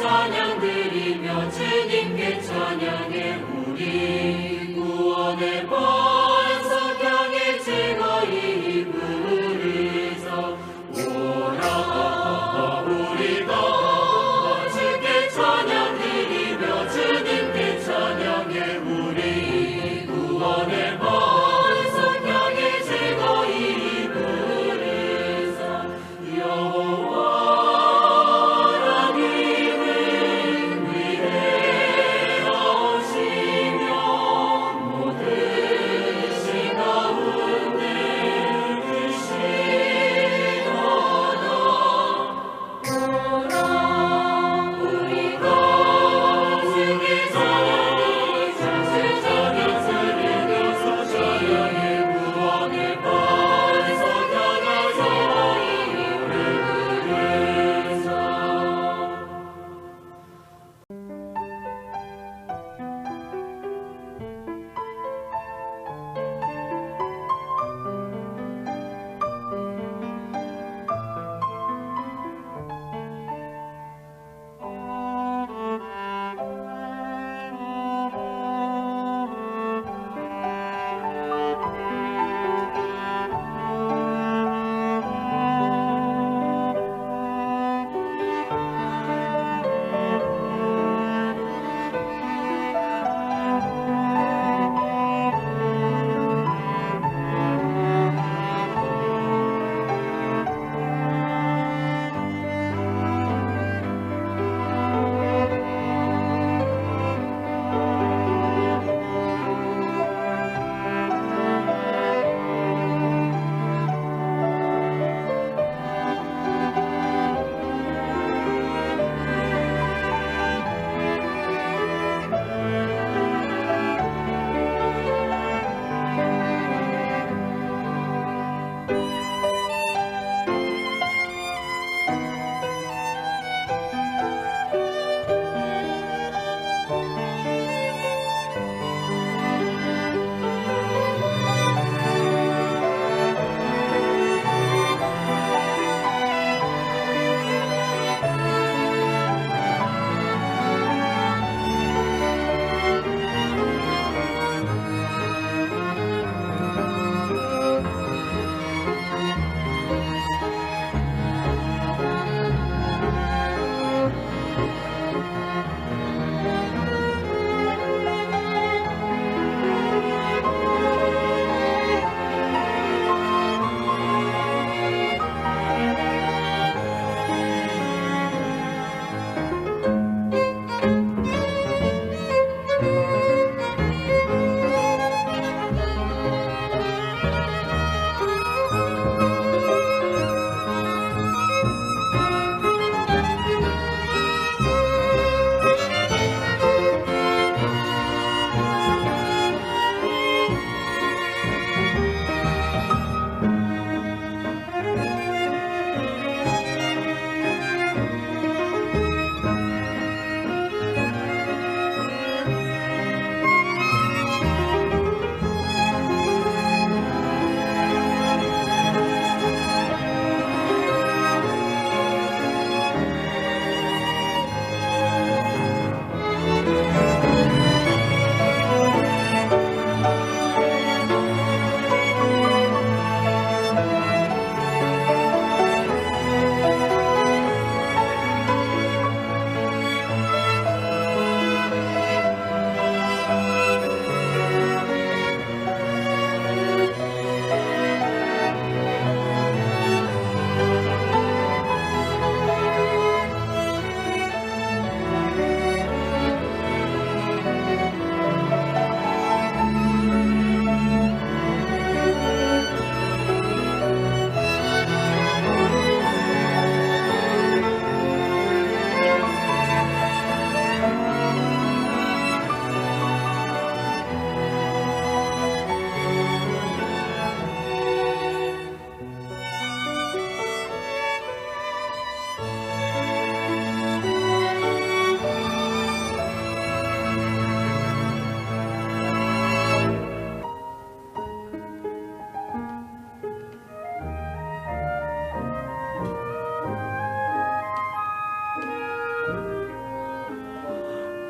찬양 드리며 주님께 찬양해 우리 구원의 반석 향해 즐거이 부르사. 오라 우리가 주께 찬양 드리며 주님께 찬양해 우리 구원의 반석 향해 즐거이 부르사. 여호와 하나님은 위대하시며 모든 시 가운데 크시도다. 오라 우리가 주께 찬양드리며 찬양해 구원의 반석 향해 즐거이 부르사.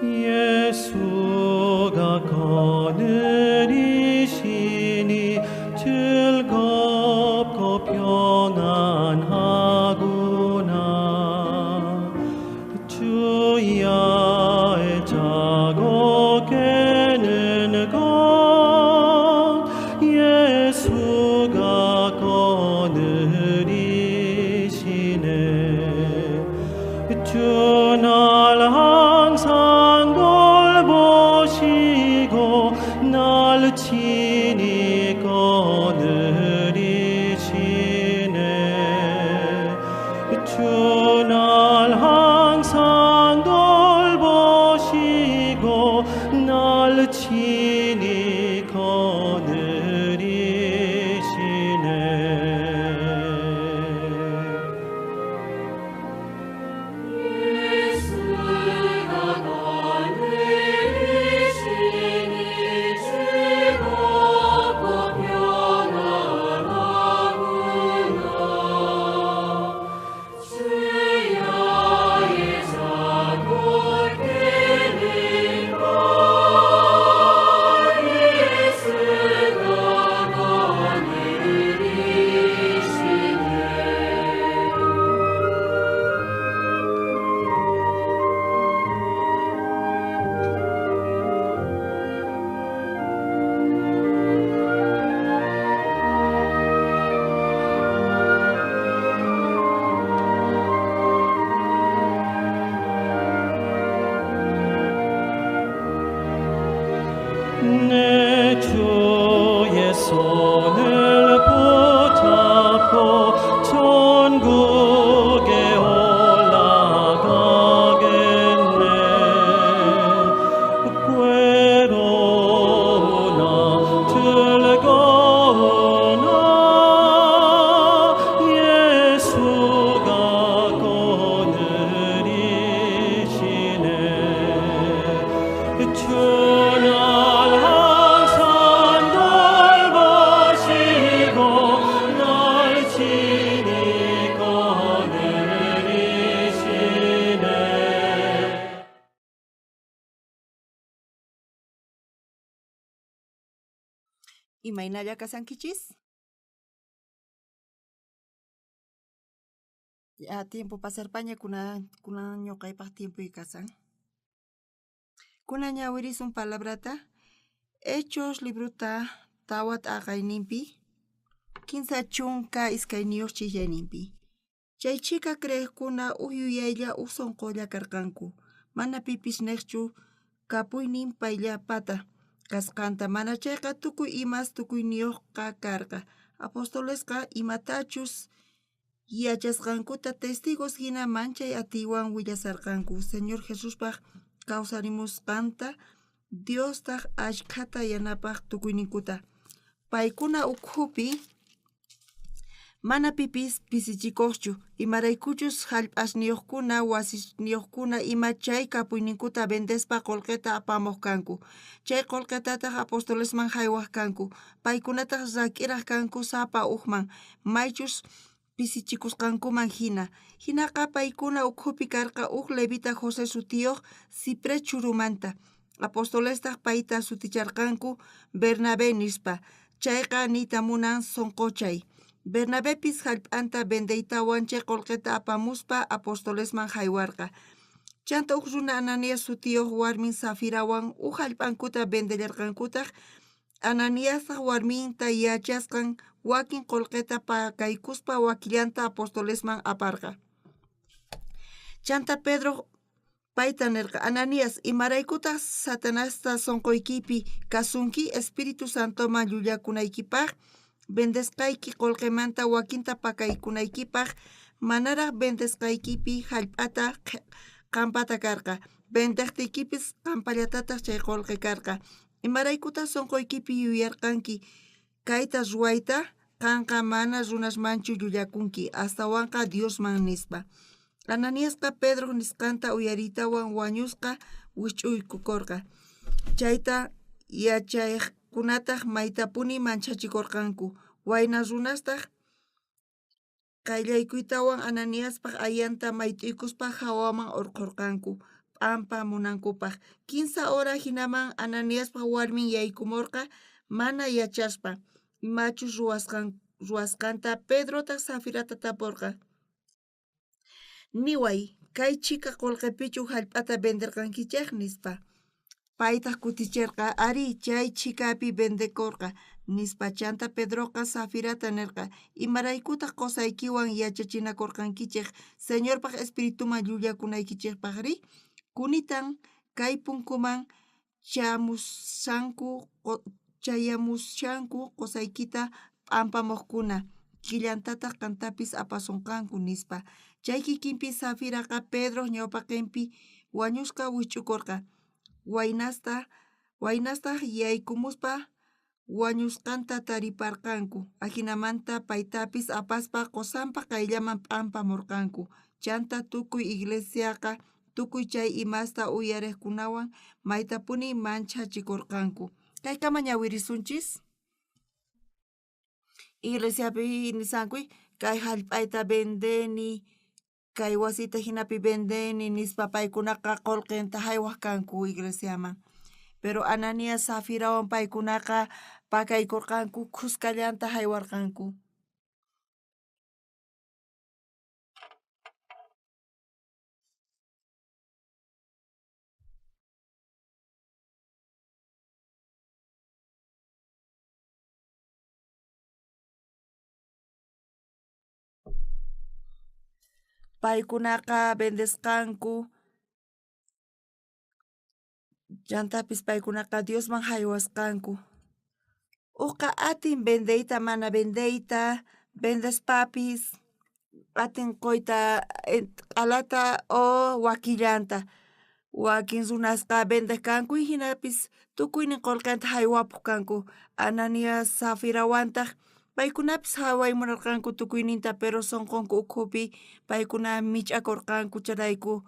예수가 거느리시니 즐겁고 평안하구나. 주야의 자고 깨는 것 예수가 거느리시네. 주 날 항상 돌보시고 날 친히 거느리시네. 주 날 항상 돌보시고 날 친히 거느리시네. 예수가 거느리시니 즐겁고 평안하구나. 주야의 자고 깨는 것 예수가 거느리시네. 내 주의 손을 붙잡고 천국에 올라가겠네. 괴로우나 즐거우나 예수가 거느리시네. 주 날 항상 돌보시고 날 친히 거느리시네. Imaynalla kasankichis? Ya tiempo pasarpaña kuna kuna ñuqaypaq tiempoy kasan. Kuna ñawirisun palabrata Hechos libruta tawa t'aqayninpi 32 ch'illayninpi. Chay chhika creejkuna uj yuyaylla uj sonqolla karqanku. Mana pipis nejchu kapuynin payllapata kasqanta, manachayqa tukuy imas tukuyniyojqa karqa. Apostolesqa imatachus yachasqankuta testigos jina manchay atiywan willasarqanku. Señor Jesuspaj kawsarimusqanta, Diostaj ashkhata yanapaj tukuyninkuta. Paykuna ukhupi mana pipis pisichikojchu, imaraykuchus jallp'asniyojkuna, wasisniyojkuna ima chay kapuyninkuta vendespa qolqeta apamoj kanku. Chay qolqetataj apostolesman jaywaj kanku. Paykunataj rak'iraj kanku sapa ujman, maychus pisichikusqankuman jina. Jinaqa paykuna ukhupi karqa uj levita José sutiyoj Cipre churumanta. Apostolestaj payta suticharqanku Bernabé nispa. Chayqa niyta munan sonqochay. Bernabepis jallp'anta vendeytawan chay qolqeta apamuspa apostolesman jaywarqa. Chanta uj runa Ananías sutiyoj warmin Safirawan uj jallp'ankuta vendellarqankutaj. Ananiastaj warminta yachasqan wakin qolqeta pakaykuspa wakillanta apostolesman aparqa. Chanta Pedro payta nerqa: Ananías, imaraykutaj Satanasta sonqoykipi kasunki Espíritu Santoman llullakunaykipaj, vendesqayki qolqemanta wakinta pakaykunaykipaj, manaraj vendesqaykipi jallp'ata qanpata karqa, vendejtiykipis qanpallatataj chay qolqe karqa. Imaraykutaj sonqoykipi yuyarqanki kayta ruwayta? Qanqa mana runasmanchu llullakunki, astawanqa Diosman, nispa. Ananiasqa Pedroj nisqanta uyariytawan wañusqa wijch'uykukorqa. Chayta yachajkunataj maytapuni manchachikorqanku. Wayna runastaj qayllaykuytawan Ananiaspaj ayanta mayt'uykuspa jawaman orqhorqanku. P'ampamunankupaj. Kinsa hora jinaman Ananiaspa warmin yaykumorqa mana yachaspa imachus ruwasqanta. Pedrotaj Safirata taporqa: Niway, kay chhika qolqepichu jallp'ata venderqankichej? Nispa. Paytaj kuticherqa: Arí, chay chhikapi vendekorqa, nispa. Chanta Pedroqa Safirata nerqa: Imaraykutaj qosaykiwan yachachinakorqankichej Señorpaj Espirituman llullakunaykichejpajri? Kunitan kay punkuman chayamushanku qosaykita p'ampamojkuna, kikillantataj qantapis apasonqanku, nispa. Chay kikinpi Safiraqa Pedroj ñawpaqenpi wañusqa wijch'ukorqa. Waynastaj yaykumuspa wañusqanta tariparqanku. Ajinamanta paytapis apaspa qosanpa qayllanman p'ampamorqanku. Chanta tukuy iglesiaqa tukuy chay imasta uyarejkunawan maytapuni manchachikorqanku. Kaykama ñawirisunchis. Iglesiapi nisankuy kay jallp'ayta vendeni, kay wasita jinapi vendeni nispa paykunaqa qolqenta jaywaj kanku iglesiaman. Pero Ananías Safirawan paykunaqa pakaykorqanku, khuskallanta jaywarqanku. Paykunaqa vendesqanku, chantapis paykunaqa Diosman jaywasqanku. Ujqa atin vendeyta mana vendeyta, vendespapis atin qoyta q'alata o wakillanta. Wakin runasqa vendej kanku jinapis tukuynin qolqenta jaywapoj kanku. Ananías Safirawantaj paykunapis jayway munarqanku tukuyninta, pero sonqonku ukhupi paykuna mich'akorqanku, chayrayku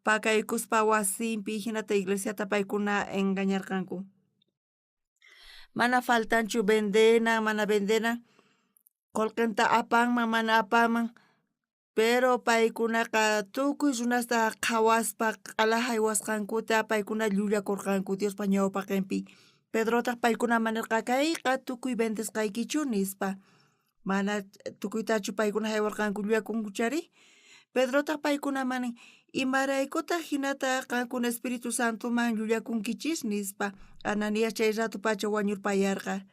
pakaykuspa wasinpi jinata iglesiata paykuna engañarqanku. Mana faltanchu vendena, mana vendena, qolqenta apanman, mana apanman, pero paykunaqa tukuy runasta qhawaspa q'ala jaywasqankuta paykuna llullakorqanku Diospa ñawpaqenpi. Pedrotaj paykunaman nerqa: Kayqa tukuy vendesqaykichu, nispa. Mana tukuytachu paykuna jaywarqanku, llullakunku chari. Pedrotaj paykunaman nin: Imaraykutaj jinata qankuna Espíritu Santoman llullakunkichis, nispa. Ananías chay rato pacha wañurpayarqa.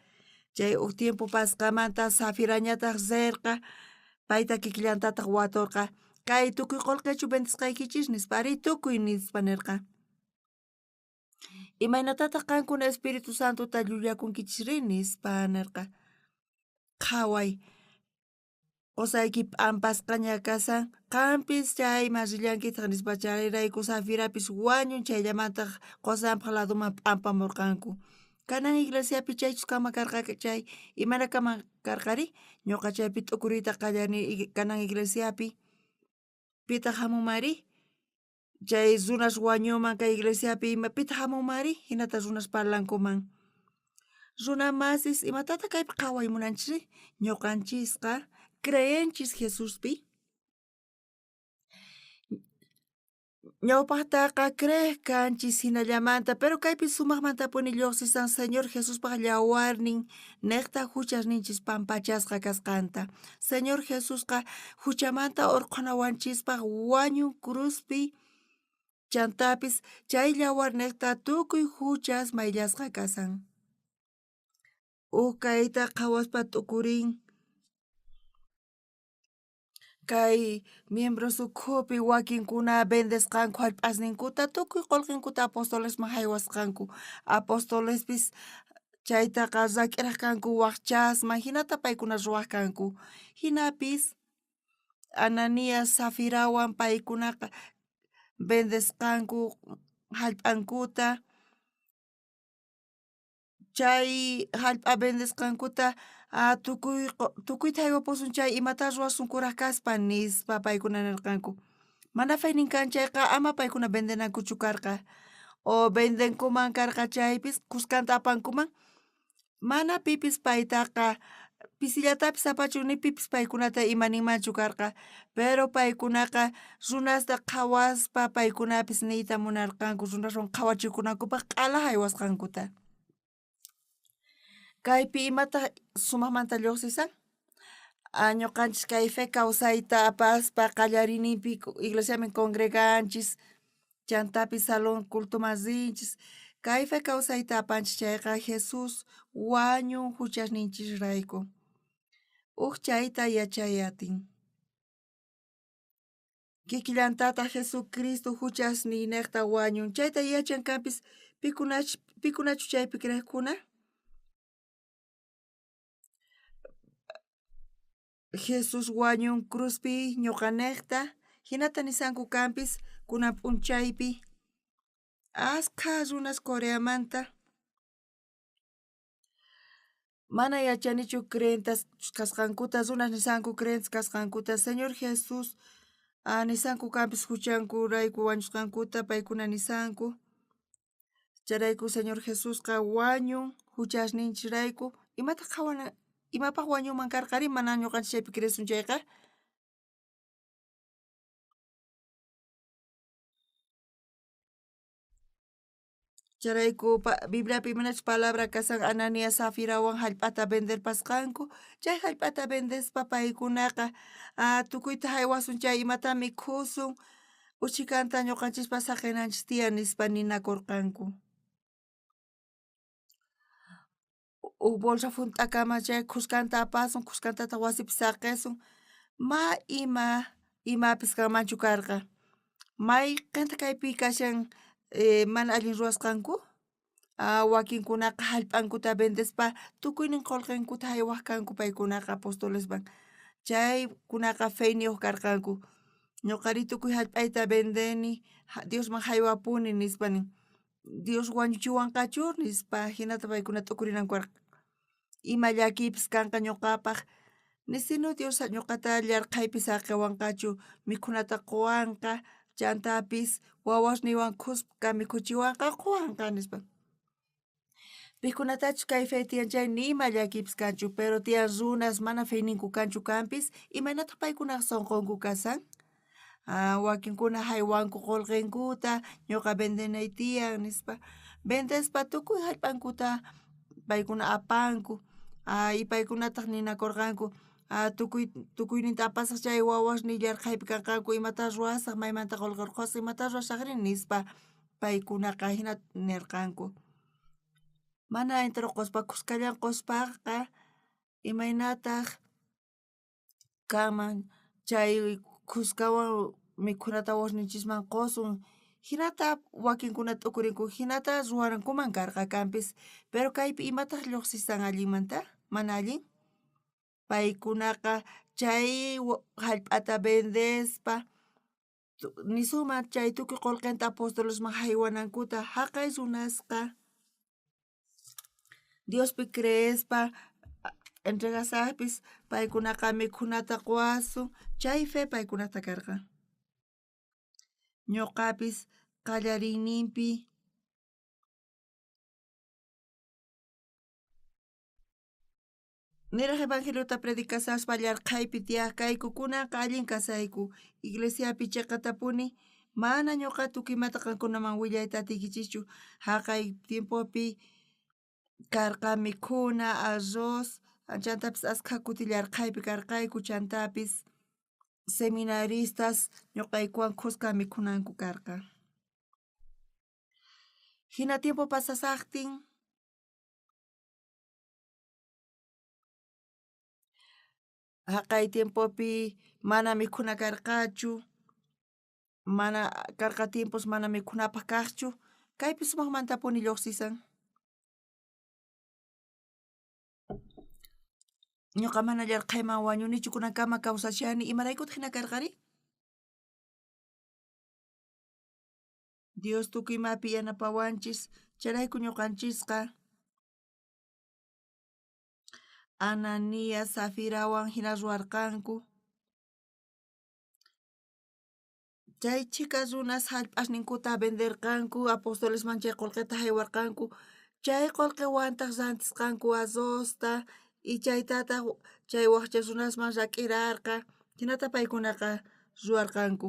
Chay uj tiempo pasqamanta Safirañataj rerqa, payta kikillantataj watorqa. Kay tukuy qolqechu vendesqaykichis, nispa. Arí, tukuy, nispa nerqa. Imaynatataj qankuna Espíritu Santota llullakunkichisri, nispa nerqa. Qhaway, qosayki p'ampasqaña kashan, qanpis chayman rillankitaj, nispa. Chayrayku Safirapis wañun, chayllamantaj qosanpaj ladoman p'ampamorqanku. Kanan iglesiapi chaychus kama karqa chay, imayna kama karqari? Ñoqa chaypi t'ukuriyta qallarini kanan iglesiapi. Pitaj jamunmanri? Chay runas wañuman kay iglesiapi, ima pitaj jamunmanri? Jinata runas parlankuman. Runa masis, imatataq kaypi qhaway munanchisri? Ñuqanchisqa creenchis Jesuspi. Ñawpajtaqa creej kanchis jinallamanta, pero kaypi sumajmantapuni lluqsisan Señor Jesuspaj yawarnin nejta juchasninchis pampachasqa kasqanta. Señor Jesusqa juchamanta urqhunawanchispaj wañun cruzpi, chantapis chay yawarnejta tukuy juchas mayllasqa kasan. Uj kayta qhawaspa t'ukurin kay miembros ukhupi wakinkuna vendesqanku jallp'asninkuta, tukuy qolqenkuta apostolesman jaywasqanku. Apostolespis chaytaqa rak'iraj kanku wajchasman, jinata paykuna ruwaj kanku. Jinapis Ananías Safirawan paykunaqa vendesqanku jallp'ankuta, chay jallp'a vendesqankuta tukuyta jaywapusun chay imata ruwasun kuraj kaspa, nispa paykuna nerqanku. Mana faynin kan chayqa ama paykuna vendenankuchu karqa, o vendenkuman karqa chaypis khuskanta apankuman, mana pipis paytaqa Pisillatapis apachun ni pipis paykunata ima ninmanchu karqa. Pero paykunaqa runasta qhawaspa paykunapis niyta munarqanku runaswan qhawachikunankupaj q'ala jaywasqankuta. Kaypi imataq sumajmanta lluqsisan? Ñuqanchis kay fe kawsayta apaspa qallariyninpi iglesiaman congreganchis, chantapis salón cultoman rinchis. Kay fe kawsayta apanchis chayqa Jesús wañun juchasninchisrayku. Uj chayta yachay atin. Kikillantataq Jesucristo juchasniynejta wañun. Chayta yachan kanpis pikunachu chaypi creejkuna? Jesús wañun cruzpi ñuqanejta, jinata nisanku kanpis kunan p'unchaypi askha runas Coreamanta mana yachanichu creentas kasqankuta, runas nisanku creentas kasqankuta. Señor Jesús nisanku kanpis juchankurayku wañusqankuta paykuna nisanku. Chayrayku Señor Jesusqa wañun juchasninchisrayku. Imataq qhawana, imapaq wañunman karqari mana ñuqanchis chaypi creesun chayqa? Chayrayku Bibliapi imanachus palabra kasan Ananías Safirawan jallp'ata venderpasqanku, chay jallp'ata vendespa paykunaqa tukuyta jaywasun chay imata mikhusun, uchhikanta ñuqanchispa saqinanchis tiyan nispa ninakurqanku. Uj bolsa junt'akama chay khuskanta apasun, khuskantataq wasipi saqisun, ma ima imapis kanmanchu karqa. Mayqinta kaypi kashan mana allin ruwasqanku? Wakinkunaqa jallp'ankuta vendespa tukuynin qolqenkuta jaywaj kanku paykunaqa apostolesman. Chaykunaqa feyniyuq karqanku. Ñuqari tukuy jallp'ayta vendeni, Diosman jaywapuni nispa nin. Dios wañuchiwanqachu nispa jinata paykuna t'ukurinanku karqa. Ima llakiypis kanqa ñuqapaj, nisinu Dios ñuqata llarqhaypi saqiwanqachu, mikhunata quwanqa, chantapis wawasniywan khuska mikhuchiwanqa quwanqa nispa. Pikunatachus kay fe tiyan chay ni ima llakiypis kanchu, pero tiyan runas mana feyninku kanchu kanpis, imaynataq paykunaq sonqonku kasan? Wakinkuna jaywanku qolqenkuta, ñuqa vendenay tiyan nispa. Vendespa tukuy jallp'ankuta paykuna apanku. Y paykunataq ninakurqanku, tukuyninta apasaq chay wawasniy llarqhaypi kanqanku, imata ruwasaq, maymanta qolqe urqhusaq, imata ruwasaqri nispa paykunaqa jina nirqanku. Mana entero quspa khuskallan quspaqa imaynataq kanman chay khuskawan mikhunata wawasninchisman qusun, jinata wakinkuna t'ukurinku, jinata ruwankuman karqa kanpis, pero kaypi imataq lluqsisan allinmanta, mana allin? Paykunaqa chay jallp'ata vendespa nisunman chay tukuy qolqenta apostolesman jaywanankuta, jaqay runasqa Diospi creespa entregasaqpis paykunaqa mikhunata quwasun, chay fe paykunata karqa. Ñuqapis qallariyninpi niraj evangeliota predicasaspa llarqhaypi tiyaj kayku, kunanqa allin kasayku. Iglesiapi chiqatapuni mana ñuqa tukuy imata qankunaman willayta atiykichischu. Jaqay tiempopi karqa mikhuna, arroz, chantapis askha kuti llarqhaypi karqayku, chantapis seminaristas ñuqaykuwan khuska mikhunanku karqa. Jina tiempo pasasaqtin jaqay tiempopi mana mikhuna karqachu, mana karqa tiempos mana mikhunapaj kaqchu, kaypi sumajmantapuni lluqsisan. Ñuqa mana llarqhayman wañunichu kunankama kawsashani, imaraykutaq jina karqari? Dios tukuy imapi yanapawanchis, chayrayku ñuqanchisqa Ananías, Safirawan jina ruwarqanku. Chay chhika runas jallp'asninkuta venderqanku, apostolesman chay qolqeta jaywarqanku, chay qolqewantaq rantisqanku arrozta, Y chaytataj chay wajcha runasman rak'irarqa. Jinata paykunaqa ruwarqanku.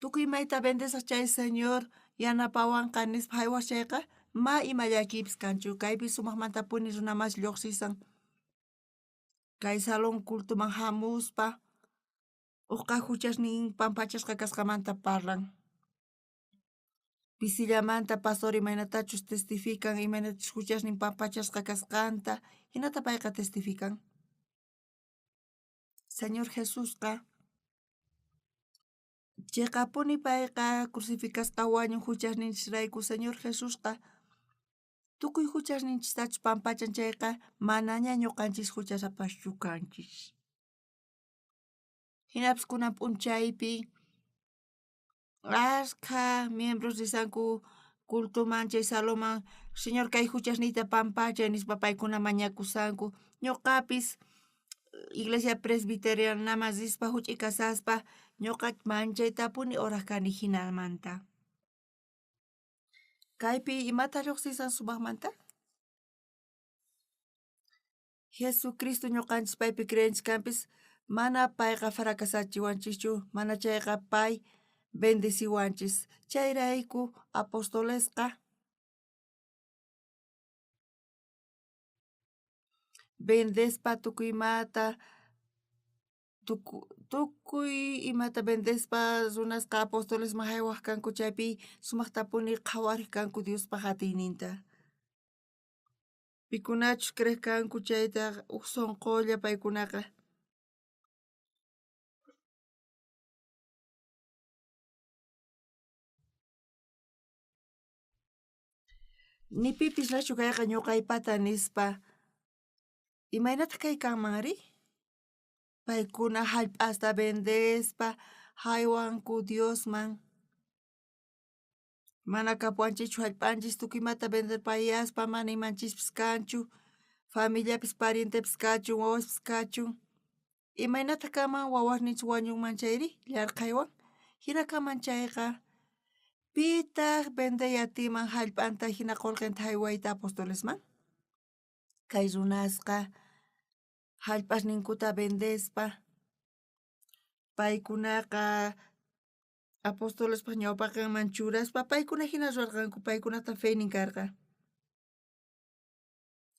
Tukuy mayta vendesaj chay Señor yanapawanqa nispa jaywaj chayqa ma ima llakiypis kanchu. Kaypi sumajmantapuni runa masi lluqsisan. Kay salón cultoman jamuspa ujqa juchasnin pampachasqa kasqamanta parlan. Pisillamanta pastor imaynatachus testifican, imaynatachus juchasnin pampachasqa kasqanta, jinata payqa testifican. Señor Jesusqa cheqapuni payqa crucificasqa wañun juchasninchisrayku. Señor Jesusqa tukuy juchasninchistachus pampachan chayqa manaña ñuqanchis juchasapaschu kanchis. Jinapis kunan p'unchaypi ashkha miembros risanku cultoman chay saloman, Señor kay juchasniyta pampachay nispa paykuna mañakusanku. Ñuqapis iglesia presbiterianaman rispa juch'i kasaspa ñuqa manchaytapuni oraj kani jinamanta. Kaypi imata lluqsisan sumajmanta? Jesucristo ñuqanchis paypi creenchis kanpis mana payqa fracasachiwanchischu, mana chayqa pay bendeciwanchis. Chayrayku apostolesqa vendespa tukuy imata tukuy imata vendespa runasqa apostolesman jaywaj kanku chaypi sumajtapuni qhawarej kanku Diospaj atiyninta. Pikunachus creej kanku chayta uj sonqolla paykunaqa. Ni pipis nachu kayqa ñuqaypata nispa. Imaynataq kay kanmanri? Paykuna jallp'asta vendespa jaywanku Diosman. Mana kapuwanchikchu jallp'anchis tukuy imata venderpayaspa mana imanchispis kanchu, familiapis parientepis kachun, wawaspis kachun. Imaynataq kanman wawasninchik wañunman chayri yarqhaywan? Jina kanman chayqa pitaq vendey atiman jallp'anta jina qullqinta jaywayta apostolesman? Kay runasqa jallp'asninkuta vendespa paykunaqa apostolespaj ñawpaqenman churaspa paykuna jina ruwarqanku, paykunata feynin karqa.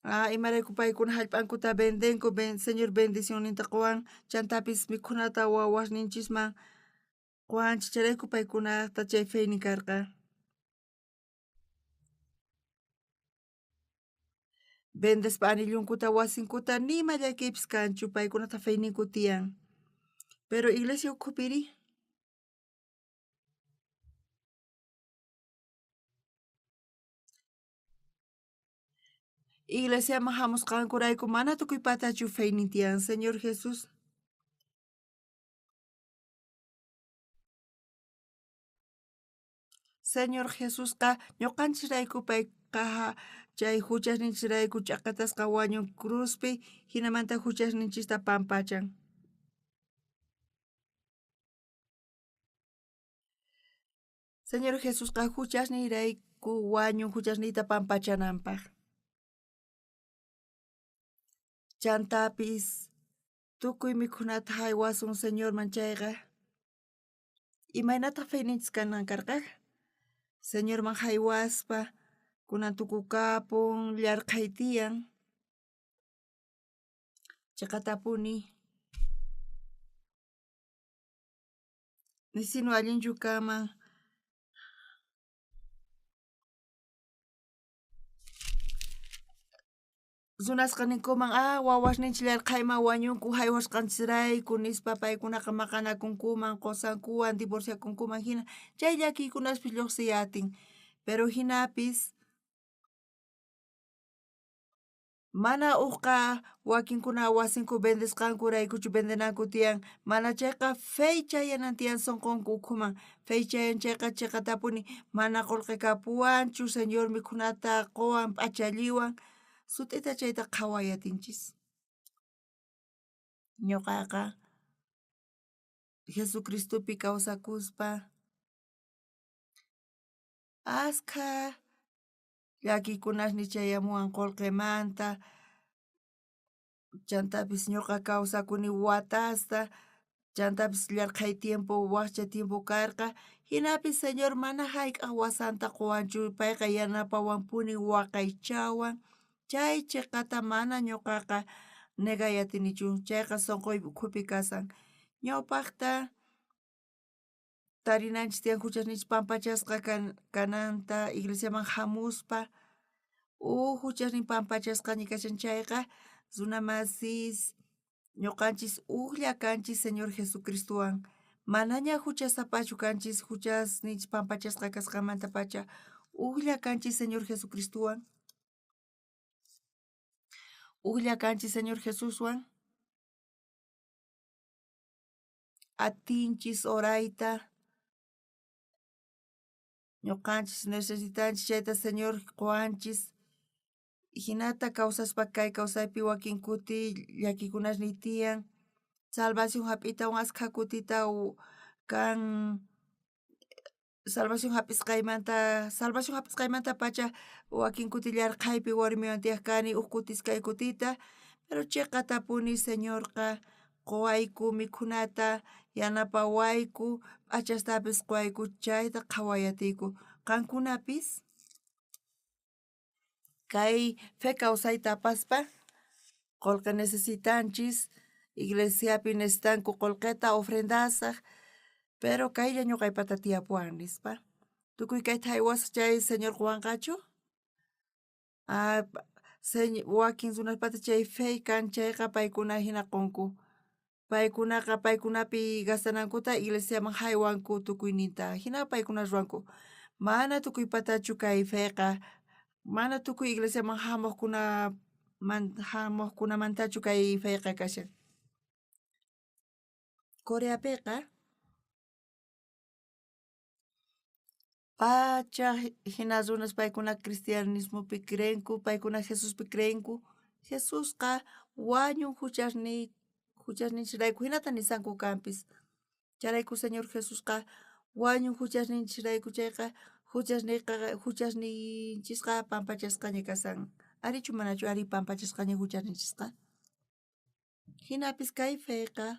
Ah, imarayku paykuna jallp'ankuta vendenku, Señor bendicionninta quwan, chantapis mikhunata wawasninchisman quwanchik, chayrayku paykunata chay feynin karqa. Vendespa anillunkuta wasinkuta nima llakiypis kanchu, paykunata feyninku tiyan. Pero iglesia ukhupiri iglesiaman jamusqankurayku mana tukuy patachu feynin tiyan, Señor Jesús. Señor Jesusqa ñuqanchisrayku payqa chay juchasninchisrayku ch'aqatasqa wañun cruzpi, jinamanta juchasninchista pampachan. Señor Jesusqa juchasniyrayku wañun juchasniyta pampachananpaj. Chantapis tukuy mikhunata jaywasun Señorman chayqa imaynataq feyninchis kanan karqa? Señorman jaywaspa kunan tukukapun yarqhay tiyan. Chiqatapuni nisinu allinchu kanman. Runasqa ninkuman, ah, wawasninchik yarqhayman wañunku jaywasqanchisrayku nispa paykunaqa maqanakunkuman, qusankuwan divorciakunkuman jina, chay llakiykunaspis lluqsiy atin. Pero jinapis mana ujqa wakinkuna wasinku vendesqankuraykuchu vendenanku tiyan, mana chayqa fey chayanan tiyan sunqunku ukhuman, fey chayan chayqa chiqatapuni mana qullqi kapuwanchu, Señor mikhunata quwan p'achalliwan, sut'ita chayta qhaway atinchis. Ñuqaqa Jesucristopi kawsakuspa askha Llakiykunasniy chayamuwan qolqemanta, chantapis ñoqa kawsakuni watasta, chantapis yarqhay tiempo, wajcha tiempo karqa, jinapis Señor mana jayk'aj wasanta qowanchu, payqa yanapawanpuni, waqaychawan, chay cheqata mana ñoqaqa negay atinichu, chayqa sonqoy ukhupi kashan. Ñawpajta tarinanchis tiyan juchasninchis pampachasqa kananta iglesiaman jamuspa, uj juchasnin pampachasqaña kashan chayqa, runa masis ñoqanchis ujlla kanchis Señor Jesucristowan, manaña juchasapachu kanchis, juchasninchis pampachasqa kasqanmantapacha ujlla kanchis Señor Jesucristowan, ujlla kanchis Señor Jesuswan, atinchis orayta, ñoqanchis necesitanchis chayta Señor qowanchis, jinata kawsaspa kay kawsaypi wakin kuti llakikunasniy tiyan, salvación jap'itawan askha kutita kan salvación jap'isqaymanta, salvación jap'isqaymantapacha wakin kuti yarqhaypi warmiwan tiyaj kani uj kuti iskay kutita, pero cheqatapuni Señorqa qowayku mikhunata, yanapawayku, p'achastapis qowayku, chayta qhaway atiyku. Qankunapis kay fe kawsayta apaspa qolqe necesitanchis, iglesiapi necesitanku qolqeta ofrendasaj, pero kaylla ñoqaypata tiyapuwan nispa. Tukuy kayta jaywasaj chay Señor qowanqachu? Ah, wakin runaspata chay fe kan chayqa paykuna jina qonku. Paykunaqa paykunapi gastanankuta iglesiaman jaywanku tukuyninta, jina paykuna ruwanku. Mana tukuypatachu kay feqa, mana tukuy iglesiaman jamojkunamantachu kay feqa kashan. Coreapiqa pacha jina runas paykuna cristianismopi creenku, paykuna Jesuspi creenku. Jesusqa wañun juchasninchisrayku, jinata nisanku kanpis. Chayrayku Señor Jesusqa wañun juchasninchisrayku chayqa juchasninchisqa pampachasqaña kashan. Arichu manachu ari pampachasqaña juchasninchisqa? Jinapis kay feqa,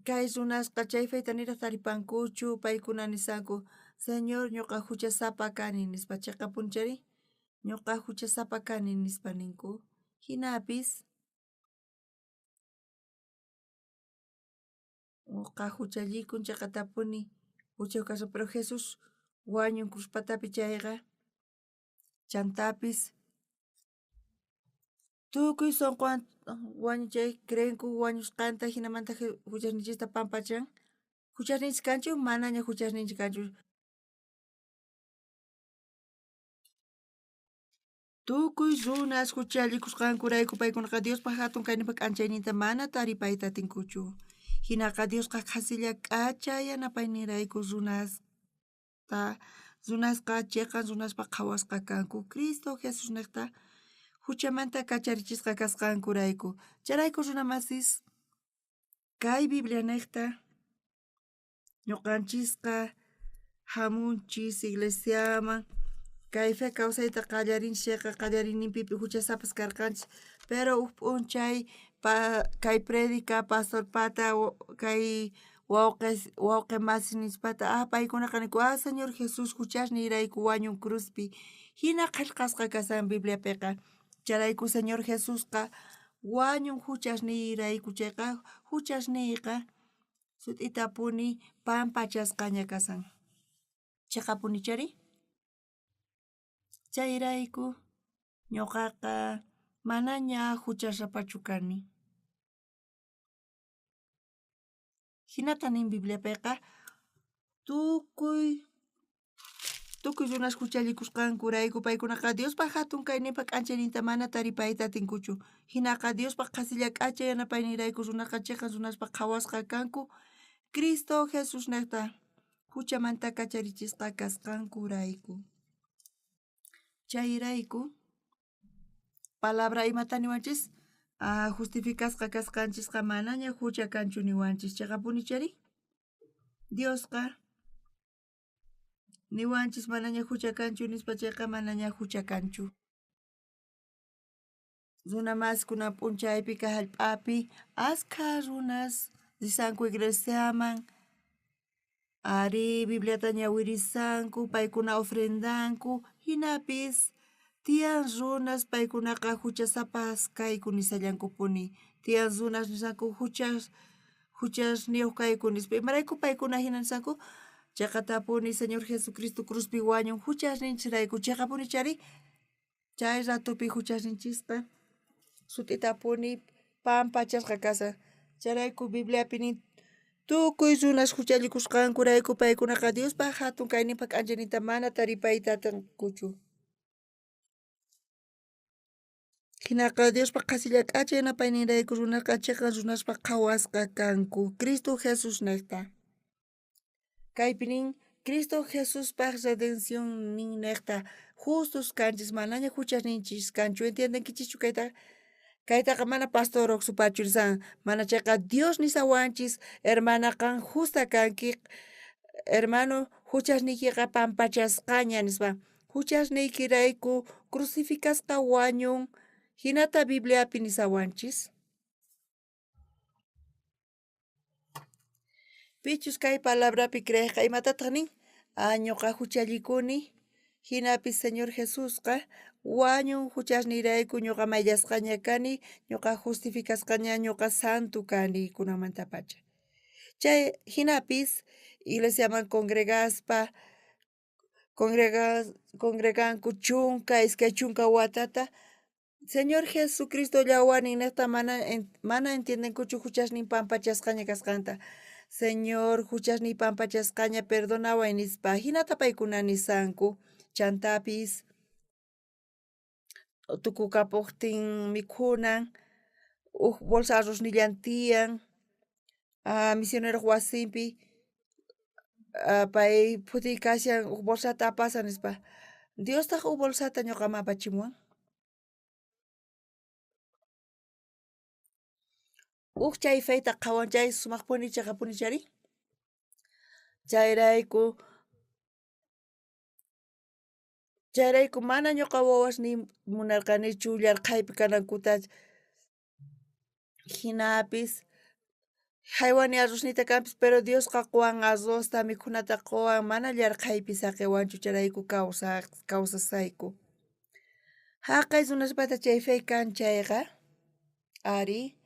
kay runasqa chay feyta niraj taripankuchu, paykuna nisanku, Señor ñoqa juchasapa kani nispa, cheqapuni chayri ñoqa juchasapa kani nispa ninku. Jinapis ñoqa juchallikun cheqatapuni juchayoj kashan, pero Jesús wañun cruz patapi chayqa, chantapis tukuy sonqowan wañun chay creenku wañusqanta, jinamanta juchasninchista pampachan. Juchasninchis kanchu? Manaña juchasninchis kanchu. Tukuy runas juchallikusqankurayku paykunaqa Diospaj jatun kayninpa k'anchayninta mana taripayta atinkuchu. Jinaqa Diosqa qhasilla k'acha yanapayninrayku runasqa cheqan runaspaj qhawasqa kanku Cristo Jesusnejta juchamanta kacharichisqa kasqankurayku. Chayrayku runa masis kay Biblianejta ñoqanchisqa jamunchis iglesiaman, kay fe kawsayta qallarinchis chayqa qallariyninpi juchasapas karqanchis, pero uj p'unchay kay predica pastorpata kay wawqe masis nispata, ah paykunaqa ninku, ah Señor Jesús juchasniyrayku wañun cruzpi, jina qhellqasqa kashan Bibliapiqa. Chayrayku Señor Jesusqa wañun juchasniyrayku chayqa juchasniyqa sut'itapuni pampachasqaña kashan. Cheqapuni chari? Chayrayku ñoqaqa manaña juchasapachu kani. Jinata nin Bibliapiqa, tukuy runas juchallikusqankurayku paykunaqa Diospaj jatun kayninpa k'anchayninta mana taripayta atinkuchu. Jinaqa Diospaj qhasilla k'acha yanapayninrayku runaqa cheqan runaspaj qhawasqa kanku Cristo Jesusnejta juchamanta kacharichisqa kasqankurayku. Chayrayku palabra imata niwanchis? Ah, justificasqa kasqanchisqa manaña jucha kanchu niwanchis. Cheqapuni chari? Diosqa Niwanchis manaña jucha kanchu nispa chayqa manaña jucha kanchu. Runa mas kunan p'unchaypi kay jallp'api askha runas risanku iglesiaman, arí Bibliata ñawirisanku, paykuna ofrendanku, jinapis tiyan runas paykunaqa juchasapas kayku nisallankupuni, tiyan runas nisanku juchasniyuq kayku nispa, imarayku paykuna jina nisanku? Cheqatapuni Señor Jesucristo cruzpi wañun juchasninchirayku, cheqapuni chari chay ratopi juchasninchisqa sut'itapuni pampachasqa kasan. Chayrayku Bibliapi nin tukuy runas juchallikusqankurayku paykunaqa Diospaj jatun kayninpaj k'anchayninta mana taripayta atinkuchu. Jinaqa Diospaj qhasilla k'acha yanapayninrayku runaqa cheqan runaspaj qhawasqa kanku Cristo Jesús nejta. Kaypi nin Cristo Jesuspaj redención nin nejta justos kanchis manaña juchasninchis kanchu. Entiendenkichischu kayta? Kaytaqa mana pastor uqsupachu nisan, mana chayqa Dios nisawanchis, hermana qan justa kanki, hermano juchasniykiqa pampachasqaña nispa. Juchasniykirayku crucificasqa wañun, jinata Bibliapi nisawanchis. Pichus kay palabrapi creejqa imatataq nin? Ah, ñuqa juchallikuni, jinapis Señor Jesusqa wañun juchasniyrayku, ñuqa mayllasqaña kani, ñuqa justificasqaña, ñuqa santo kani kunamantapacha. Chay jinapis iglesiaman congregaspa, congreganku chunka, iskay chunka watata, Señor Jesucristo llawarnin nejta mana entiendenkuchu juchasnin pampachasqaña kasqanta. Señor, juchasniy pampachasqaña, perdonaway nispa, jinata paykuna nisanku. Chantapis tukukapuqtin mikhunan, uj bolsa arroznillan tiyan, misioneroq wasinpi, pay phutiy kashan uj bolsata apasan nispa. Diostaq uj bolsata ñuqaman apachimuwan. Uj chay feyta qhawan chay sumaqpuni cheqapuni chari. Chayrayku mana ñuqa wawasniy munarqanichu llarqhaypi kanankuta, jinapis jaywani arrozniyta kanpis, pero Diosqa quwan arrozta mikhunata quwan, mana llarqhaypi saqiwanchu, chayrayku kawsasayku. Jaqay runaspata chay fe kan chayqa, ari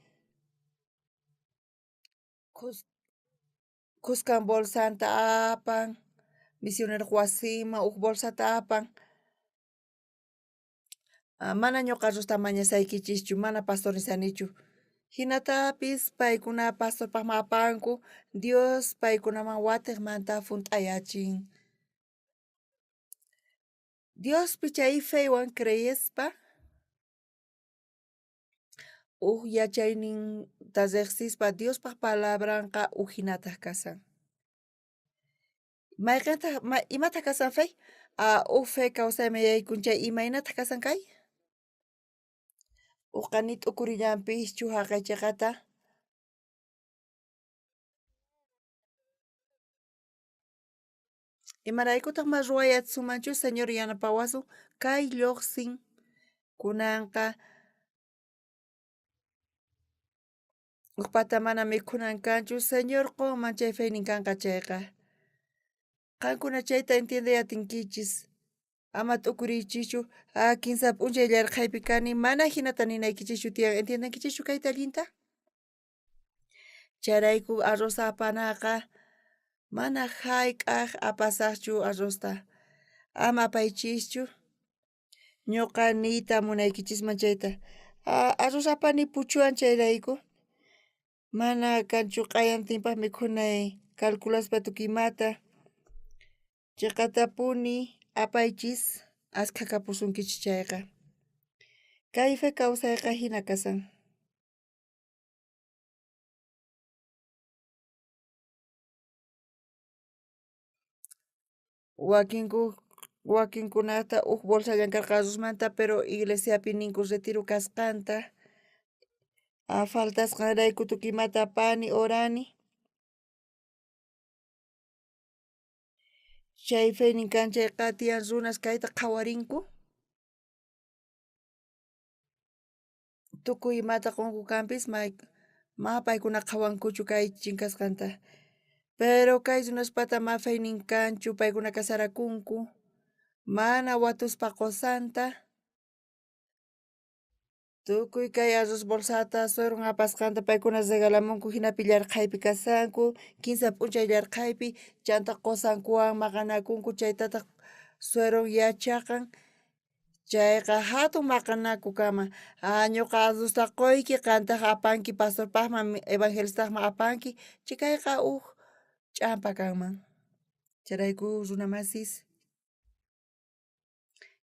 khuskan bolsanta apan, misioneroq wasiman uj bolsata apan. Mana ñuqa arrozta mañasaykichischu, mana pastor nisanichu. Jinatapis paykuna pastorpaqman apanku, Dios paykunaman watiqmanta junt'ayachin. Diospi chay feywan creespa, uj yachayninta riqsispa Diospaj palabranqa uj jinataq kasan. Mayqintaq, imataq kasan fe? Uj fe kawsayman yaykun chay imaynataq kasan kay? Uqa ni t'ukurillanpischu jaqay cheqata. Imaraykutaq ma ruway atisunmanchu Señor yanapawasun kay lluqsin kunanqa ujpata mana mikhunan kanchu Señor qunman chay feynin kanqa chayqa. Qankuna chayta entiendey atinkichis. Ama t'ukuriychischu, kinsa p'unchay llarqhaypi kani, mana jinata ninaykichischu tiyan, entiendenkichischu kayta allinta? Chayrayku arroz apanaqa mana jayk'aq apasaqchu arrozta. Ama apaychischu, ñuqa niyta munaykichisman chayta. Arroz apani puchuan chayrayku, mana kanchu q'ayantinpaq mikhunay calculaspa tukuymata. Chiqatapuni apaychis askha kapusunkichis chayqa. Kay fe kawsayqa hina kasan. Wakinkunata uj bolsa llankarqa arrozmanta, pero iglesiapi ninku retiro kasqanta. Faltasqanrayku tukuymata apani, orani. Chay feynin kan chayqa tiyan runas kayta qhawarinku. Tukuy imata qonku kanpis ma paykuna qhawankuchu kay chinkasqanta. Pero kay runaspata ma feynin kanchu, paykuna kasarakunku, mana watuspa qosanta. Tukuy kay arroz bolsata suegron apasqanta paykuna regalamunku, jinapi llarqhaypi kasanku, 15 p'unchay llarqhaypi, chanta qosankuwan maqanakunku, chaytataq suegron yachaqan. Chayqa hatun maqanaku kama. Ah, ñuqa arrozta quyki, qantaq apanki pastorpaqman, evangelistaqman apanki, chikayqa uj ch'ampa kanman. Chayrayku runa masis,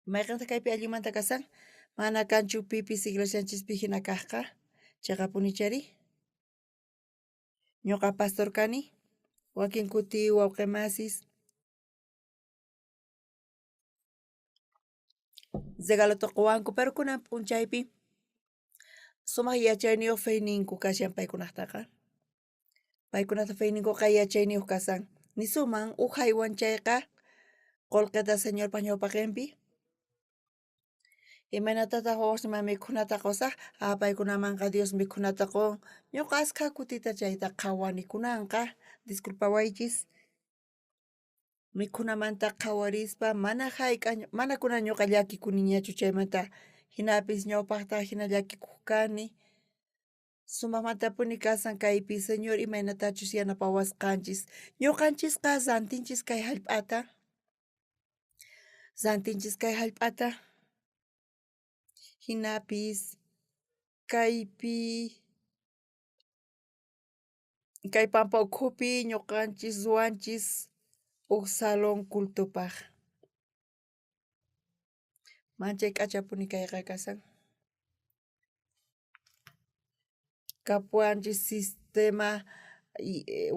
mayqentaq kaypi allinmanta kasan? Mana kanchu pipis iglesianchispi hina kajqa, cheqapunichari. Ñuqa pastor kani, wakin kuti wawqi masis regalota qowanku, pero kunan p'unchaypi sumaq yachayniyuq feyninku kashan paykunaqtaqa. Paykunata feyninkuqa yachayniyuq kasan. Nisuman uj haywan chayqa qolqeta Señorpa ñawpaqenpi. Imaynatataq wawasniman mikhunata qosaj? Ah, paykunamanqa Dios mikhunata qon. Ñuqa askha kutita chayta qhawani kunanqa, disculpawaychis. Mikhunamanta qhawarispa mana hayk'aq, mana kunan ñuqa llakikuniñachu chaymanta, hinapis ñawpaqta hina llakikuq kani. Sumaqmantapuni kasan kaypi Señor imaynatachus yanapawasqanchis. Ñuqanchisqa rantinchis kay hallp'ata. Rantinchis kay hallp'ata. Hinapis kaypi kay pampa ukhupi ñuqanchis ruwanchis uj salón cultopaq. Manchay k'achapuni kayqa kasan. Kapuwanchis sistema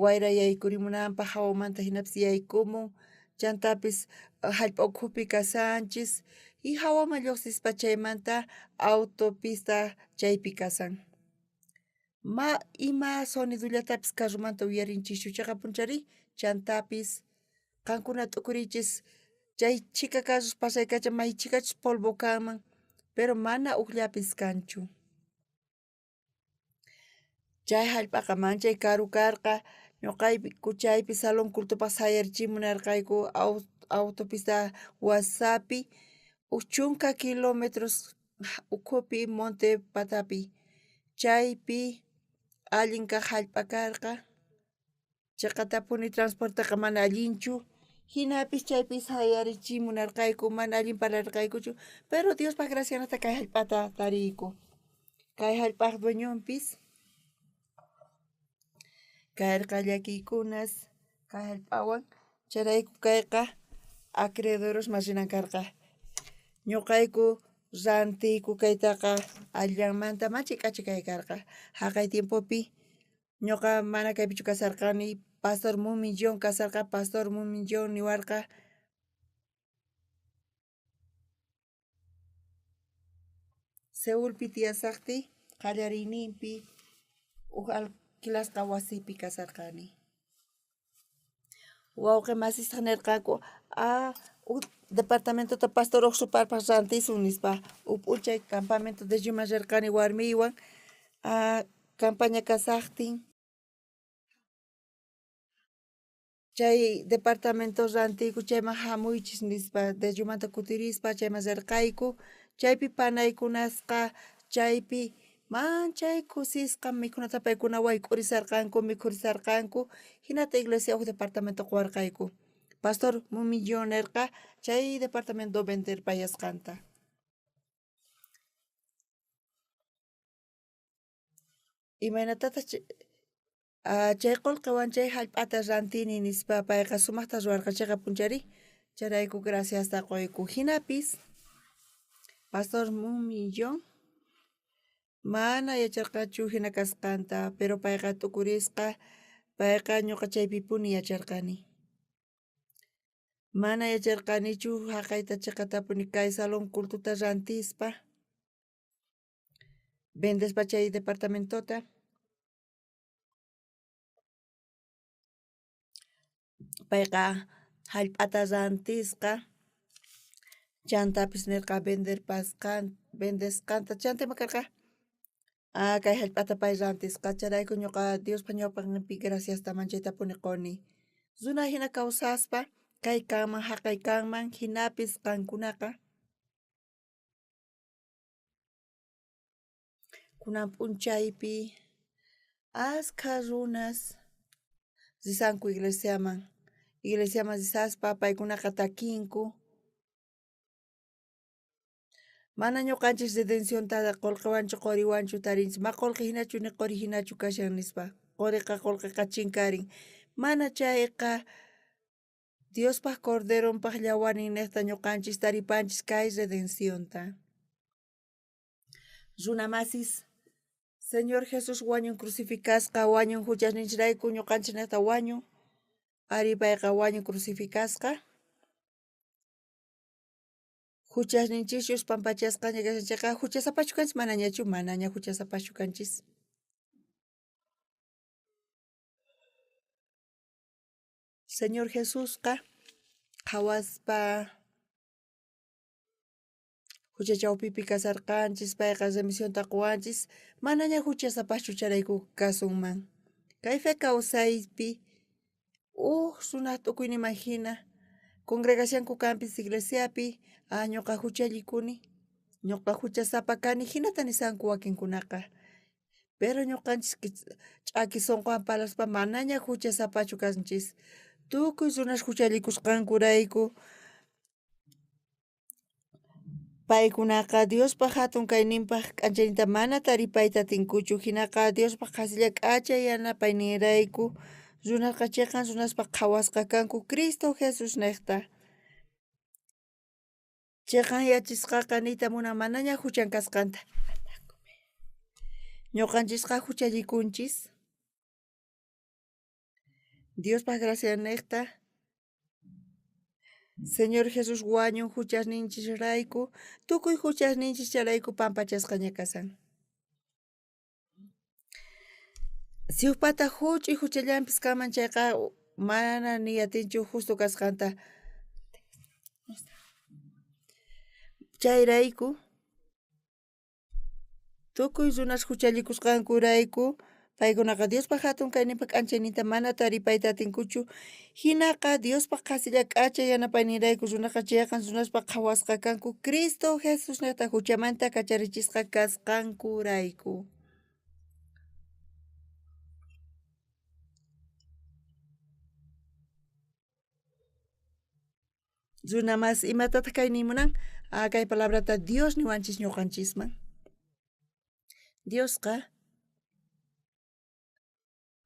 wayra yaykurimunanpaq hawamanta hinapis yaykumun, chantapis hallp'a ukhupi kasanchis y hawaman lluqsispa chaymanta autopista chaypi kasan. Ma ima sonidullatapis carromanta uyarinchischu cheqapunchari, chantapis qankuna t'ukuriychis chay chhika carros pasaykacha may chhikachus polvo kanman, pero mana ujllapis kanchu. Chay hallp'aqa manchay karu karqa, ñuqayku chaypi salón cultopaq sayarichimunarqayku autopista wasapi uj 10 kilómetros ukhupi monte patapi. Chaypi allin kaq hallp'a karqa, cheqatapuni transporteqa mana allinchu, hinapis chaypi sayarichimunarqayku, mana allin parlarqaykuchu, pero Diospaq gracianata kay hallp'ata tariyku. Kay hallp'aq dueñonpis karqa llakiykunas kay hallp'awan, chayrayku kayqa acreedorosman rinan karqa. Ñuqayku rantiyku kaytaqa allanmanta manchay k'acha kay karqa. Haqay tiempopi ñuqa mana kaypichu kasarqani, pastor Mumillón kasarqa, pastor Mumillón niwarqa Seulpi tiyasaqtiy qallariyninpi uj alquilasqa wasipi kasarqani. Wawqi masistaj nerqanku, ah, uj departamentota pastor uj suparpaq rantisun nispa. Uj p'unchay campamento de Yuma rirqani warmiywan, ah, campaña kasaqtin chay departamento rantiyku chayman hamuychis nispa, de Yumanta kutirispa chayman rirqayku, chaypi panaykunasqa chaypi manchay kusisqa mikhunata paykuna wayk'urisarqanku, mikhurisarqanku, hinata iglesia uj departamento quwarqayku. Pastor Mumillón nerqa chay departamento venderpayasqanta. Imaynatataq chay qolqewan chay hallp'ata rantini nispa payqa sumaqta ruwarqa chayqa punchari, chayrayku graciasta quyku. Hinapis Pastor Mumillón mana yacharqachu hina kasqanta, pero payqa t'ukurisqa, payqa ñuqa chaypipuni yacharqani. Mana yacharqanichu haqayta cheqatapuni kay salón cultuta rantispa, vendespa chay departamentota. Payqa Jallp'ata rantisqa, chantapis nerqa venderpasqan vendesqanta, chanta ima karqa? Ah, kay jallp'ata pay rantisqa, chayrayku ñuqa Diospa ñawpaqninpi graciasta manchaytapuni quni. Runa jina kawsaspa kay kanman jaqay kanman, jinapis qankunaqa kunan p'unchaypi askha runas risanku iglesiaman, iglesiaman risaspa paykunaqa takinku. Mana ñuqanchis redencionta qullqiwanchu quriwanchu tarinchis, ma qullqi hinachu ni quri hinachu kashan nispa, quriqa qullqiqa chinkarin. Mana chayqa Diospaj Corderonpaj llawarnin niqta ñuqanchis taripanchis kay redencionta. Runa masis, Señor Jesús wañun crucificasqa, wañun huchasninchirayku ñuqanchis niqta wañun. Ari payqa wañun crucificasqa. Huchasninchischus pampachasqaña kashan chayqa huchasapachu kanchis manañachu, manaña huchasapachu kanchis. Señor Jesusqa qhawaspa hucha chawpipi kasarqanchis, payqa remisionta quwanchis, manaña huchasapaschu chayrayku kasunman. Kay fe kawsaypi uj runaj t'ukuyninman hina congregacionku kanpis iglesiapi, ah ñuqa huchallikuni, ñuqa huchasapa kani, hinata nisanku wakinkunaqa. Pero ñuqanchis ch'aki sunquwan parlaspa manaña huchasapachu kanchis. Tukuy runas huchallikusqankurayku paykunaqa Diospaj hatun kayninpaj k'anchayninta mana taripayta atinkuchu, hinaqa Diospaj qhasilla k'acha yanapayninrayku runaqa chiqan runaspaj qhawasqa kanku Cristo Jesús niqta. Chiqan yachisqaqa niyta munan manaña huchan kasqanta. Ñuqanchisqa huchallikunchis. Diospaj gracia niqta Señor Jesús wañun huchasninchisrayku, tukuy huchasninchis chayrayku pampachasqaña kasan. Si ujpata huch'uy huchallanpis kanman chayqa mana ni atinchu justo kasqanta. Chayrayku tukuy runas huchallikusqankurayku paykunaqa Diospaj hatun kayninpa k'anchayninta mana taripayta atinkuchu, hinaqa Diospaj qhasilla k'acha yanapayninrayku runaqa chiqan runaspaj qhawasqa kanku Cristo Jesús niqta huchamanta kacharichisqa kasqankurayku. Runa mas imatataq kay niy munan? Ah, kay palabrata Dios niwanchis ñuqanchisman. Diosqa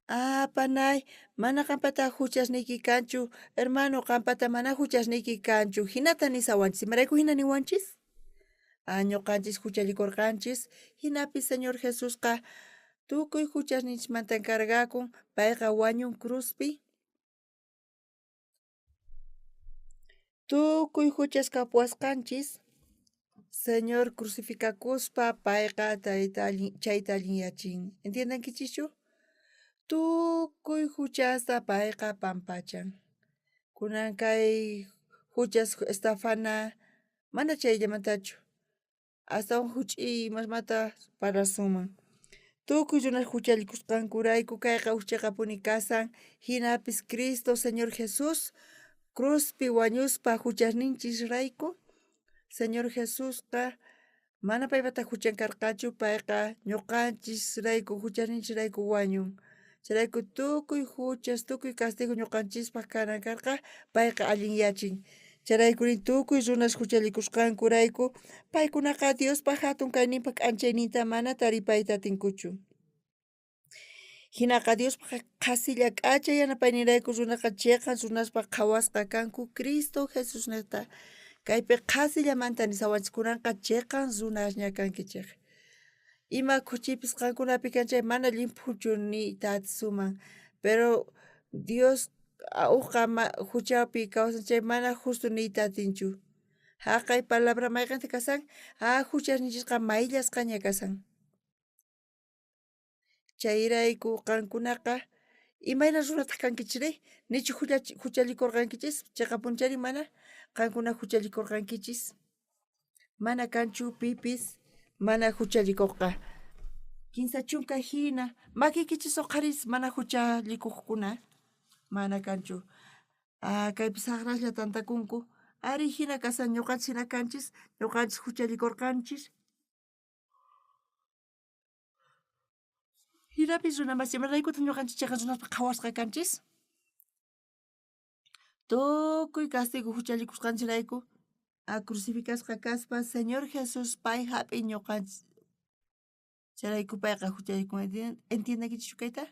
ah, panay, mana qampata huchasniyki kanchu, hermano, qampata mana huchasniyki kanchu, hinata nisawanchis. Imarayku hina niwanchis? Ah, ñuqanchis huchallikurqanchis, hinapi Señor Jesusqa tukuy huchasninchismanta encargakun, payqa wañun cruzpi. Tukuy huchas kapuwasqanchis, Señor crucificakuspa payqa chayta allinyachin. ¿Entiendenkichischu? Tukuy huchasta payqa pampachan. Kunan kay huchas estafana mana chayllamantachu, astawan huch'iy imasmanta parlasunman. Tukuy runas huchallikusqankurayku kayqa uj chiqapuni kasan, hinapis Cristo Señor Jesús cruzpi wañuspa huchasninchisrayku, Señor Jesusqa mana paypata huchan karqachu, payqa ñuqanchisrayku huchasninchisrayku wañun. Chayrayku tukuy huchas, tukuy castigo ñuqanchispaj kanan karqa, payqa allinyachin. Chayrayku tukuy runas huchallikusqankurayku paykunaqa Diospaj hatun kayninpa k'anchayninta mana taripayta atinkuchu. Hinaqa Diospaj qhasilla k'acha yanapayninrayku runaqa chiqan runaspaj qhawasqa kanku Cristo Jesús niqta. Kaypi qhasillamanta nisawanchis kunanqa chiqan runasña kankichik. Ima khuchipis qankunapi kan chay mana llimphuchu niyta atisuman, pero Dios ujqa huchapi kawsan chay mana justo niyta atinchu. Jaqay palabra mayqinta kasan? Ah, huchasninchisqa mayllasqaña kasan. Chayrayku qankunaqa Imayna runataj kankichis? Nichu juchallikorqankichis? Cheqapunchari mana qankuna juchallikorqankichis. Mana kanchu pipis mana juchallikojqa. 30 jina makiykichis uqharis mana juchallikojkuna. Mana kanchu. Kaypi sajraslla tantakunku. Ari jina kasan ñuqanchis jina kanchis, ñuqanchis juchallikorqanchis. Jinapis runa masi, imaraykutaj ñuqanchis cheqan runaspaj qhawasqa kanchis? Tukuy castigo juchallikusqanchirayku crucificasqa kaspa Señor Jesús pay jap'in ñuqanchis. Chayrayku payqa juchallikun. Entiendenkichischu kayta?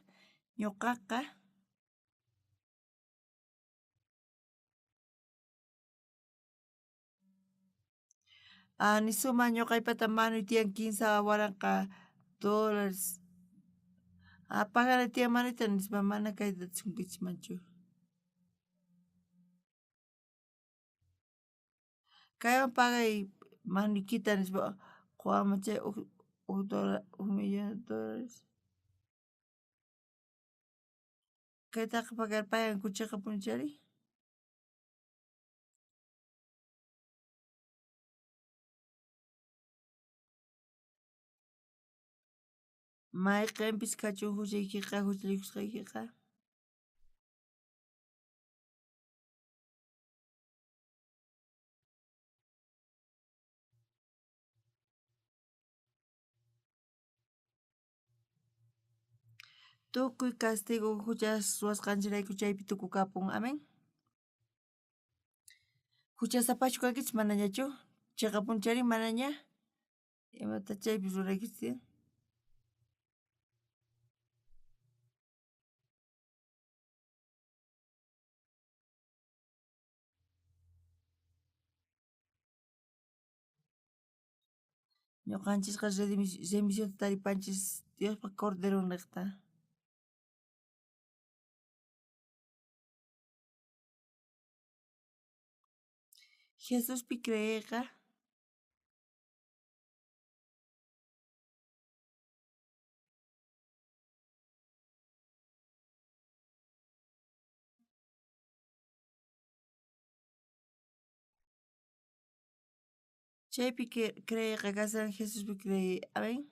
Ñuqaqa nisuma ñuqaypata manuy tiyan $3000. Paganay tiyan manuyta nispa mana kayta atisunkichismanchu. Kaywan pagay manuykita nispa quwanman chay uj dólar, $1 millón. Kaytaqa pagarpayanku cheqapunchari. Mayqenpis kachun juchaykiqa, juchallikusqaykiqa. Tukuy castigo juchas ruwasqanchirayku chaypi tukukapun. Amén. Juchasapachu kankichis manañachu? Cheqapunchari manaña? Imata chaypi ruraykichis tiyan? Ñuqanchisqa remisionta taripanchis Diospa Corderon niqta. Jesuspi creeyqa chaypi creeyqa kashan Jesuspi creey. Amén.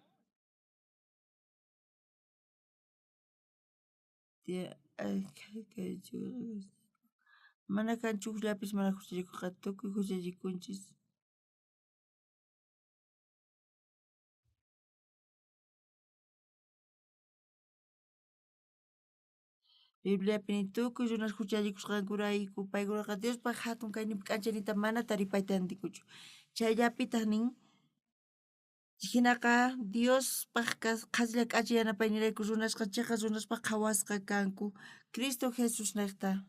Mana kanchu ujllapis mana juchallikojqa, tukuy juchallikunchis. Bibliapi nin tukuy runas juchallikusqankurayku paykunaqa Diospa jatun kayninpi k'anchayninta mana taripayta atinkuchu. Chayllapitaj nin jinaqa Diospaj qhasilla k'acha yanapaynirayku runasqa cheqa runaspaj qhawasqa kanku Cristo Jesús niqta.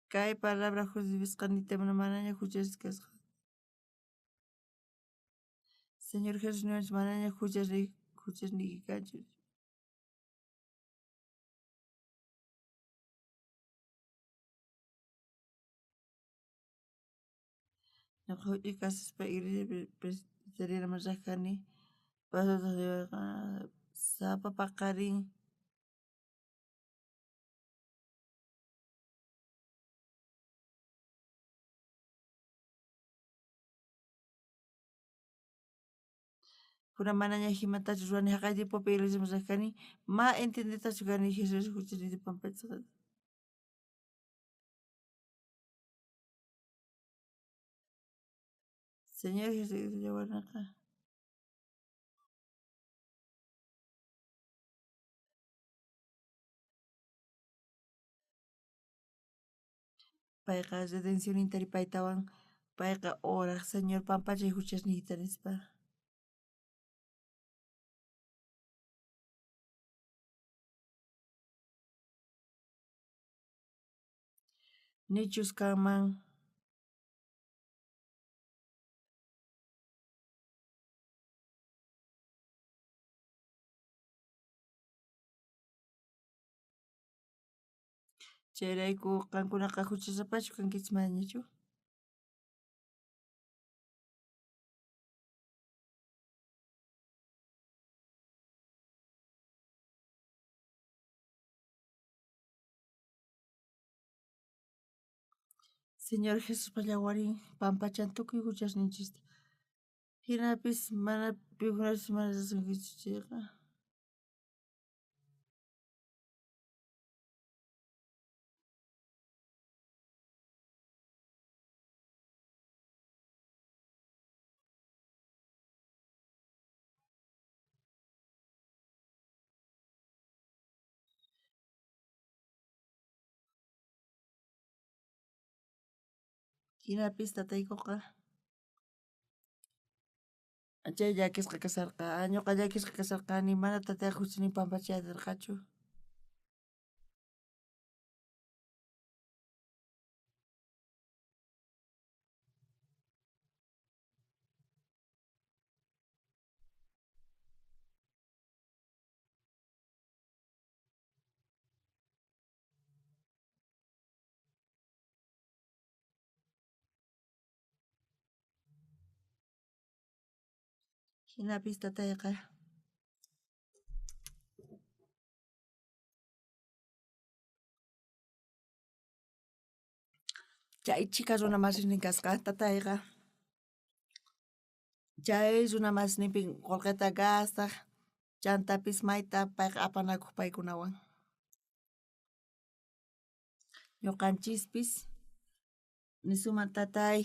Kay palabra justificasqa niyta manaña juchasqa kasqa. Señor Jesús niwanchis manaña juchasniyki kanchu. Ñuqa juch'uy kaspa iglesia presbiterianaman rej kani. Pastortaj niwarqa sapa paqarin kunan manaña jimatachu ruwani jaqay tiempopi iglesiaman rej kani ma entiendetachu kani Jesús juchasniyta pampachasqanta. Señor Jesucristo yawarninqa payqa redencionninta taripaytawan payqa oraj Señor pampachay juchasniyta nispa. Nichus kanman chayrayku qankunaqa juchasapachu kankichis manañachu? Señor Jesuspa llawarin pampachan tukuy juchasninchista. Jinapis mana pikunachus mana riqsinkichu chayqa. Jinapis tataykuqa chay llakisqa kasharqa, ñuqa llakisqa kasharqani mana tatayqa juchasnin pampachay aterqachu. Jinapis tatayqa chay chhika runa masisnin kasqa tatayqa chay runa masisninpi qolqeta gastaj chantapis mayta payqa apanakoj paykunawan. Ñuqanchispis nisuman tatay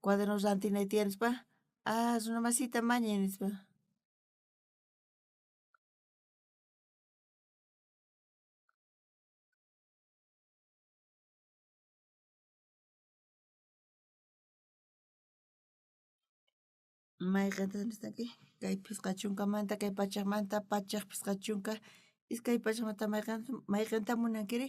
cuaderno rantinay tiyan nispa, ah runa masiyta mañay nispa. Mayqentas nisqanki kay 50manta, kay 100manta, 150, 200manta mayqenta munankiri?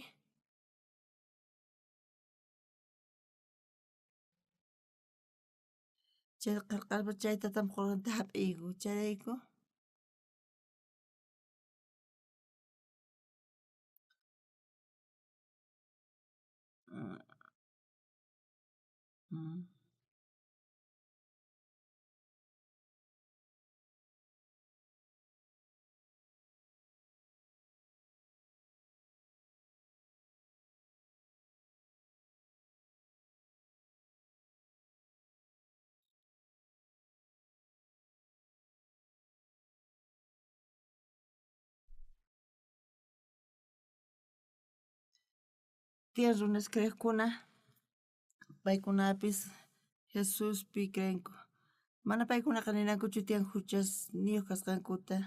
Chay qhelqaspa chay tatanpa qolqenta jap'iyku chayrayku. Tiyan runas creejkuna paykunapis Jesuspi creenku. Mana paykunaqa ninankuchu tiyan juchasniyuq kasqankuta.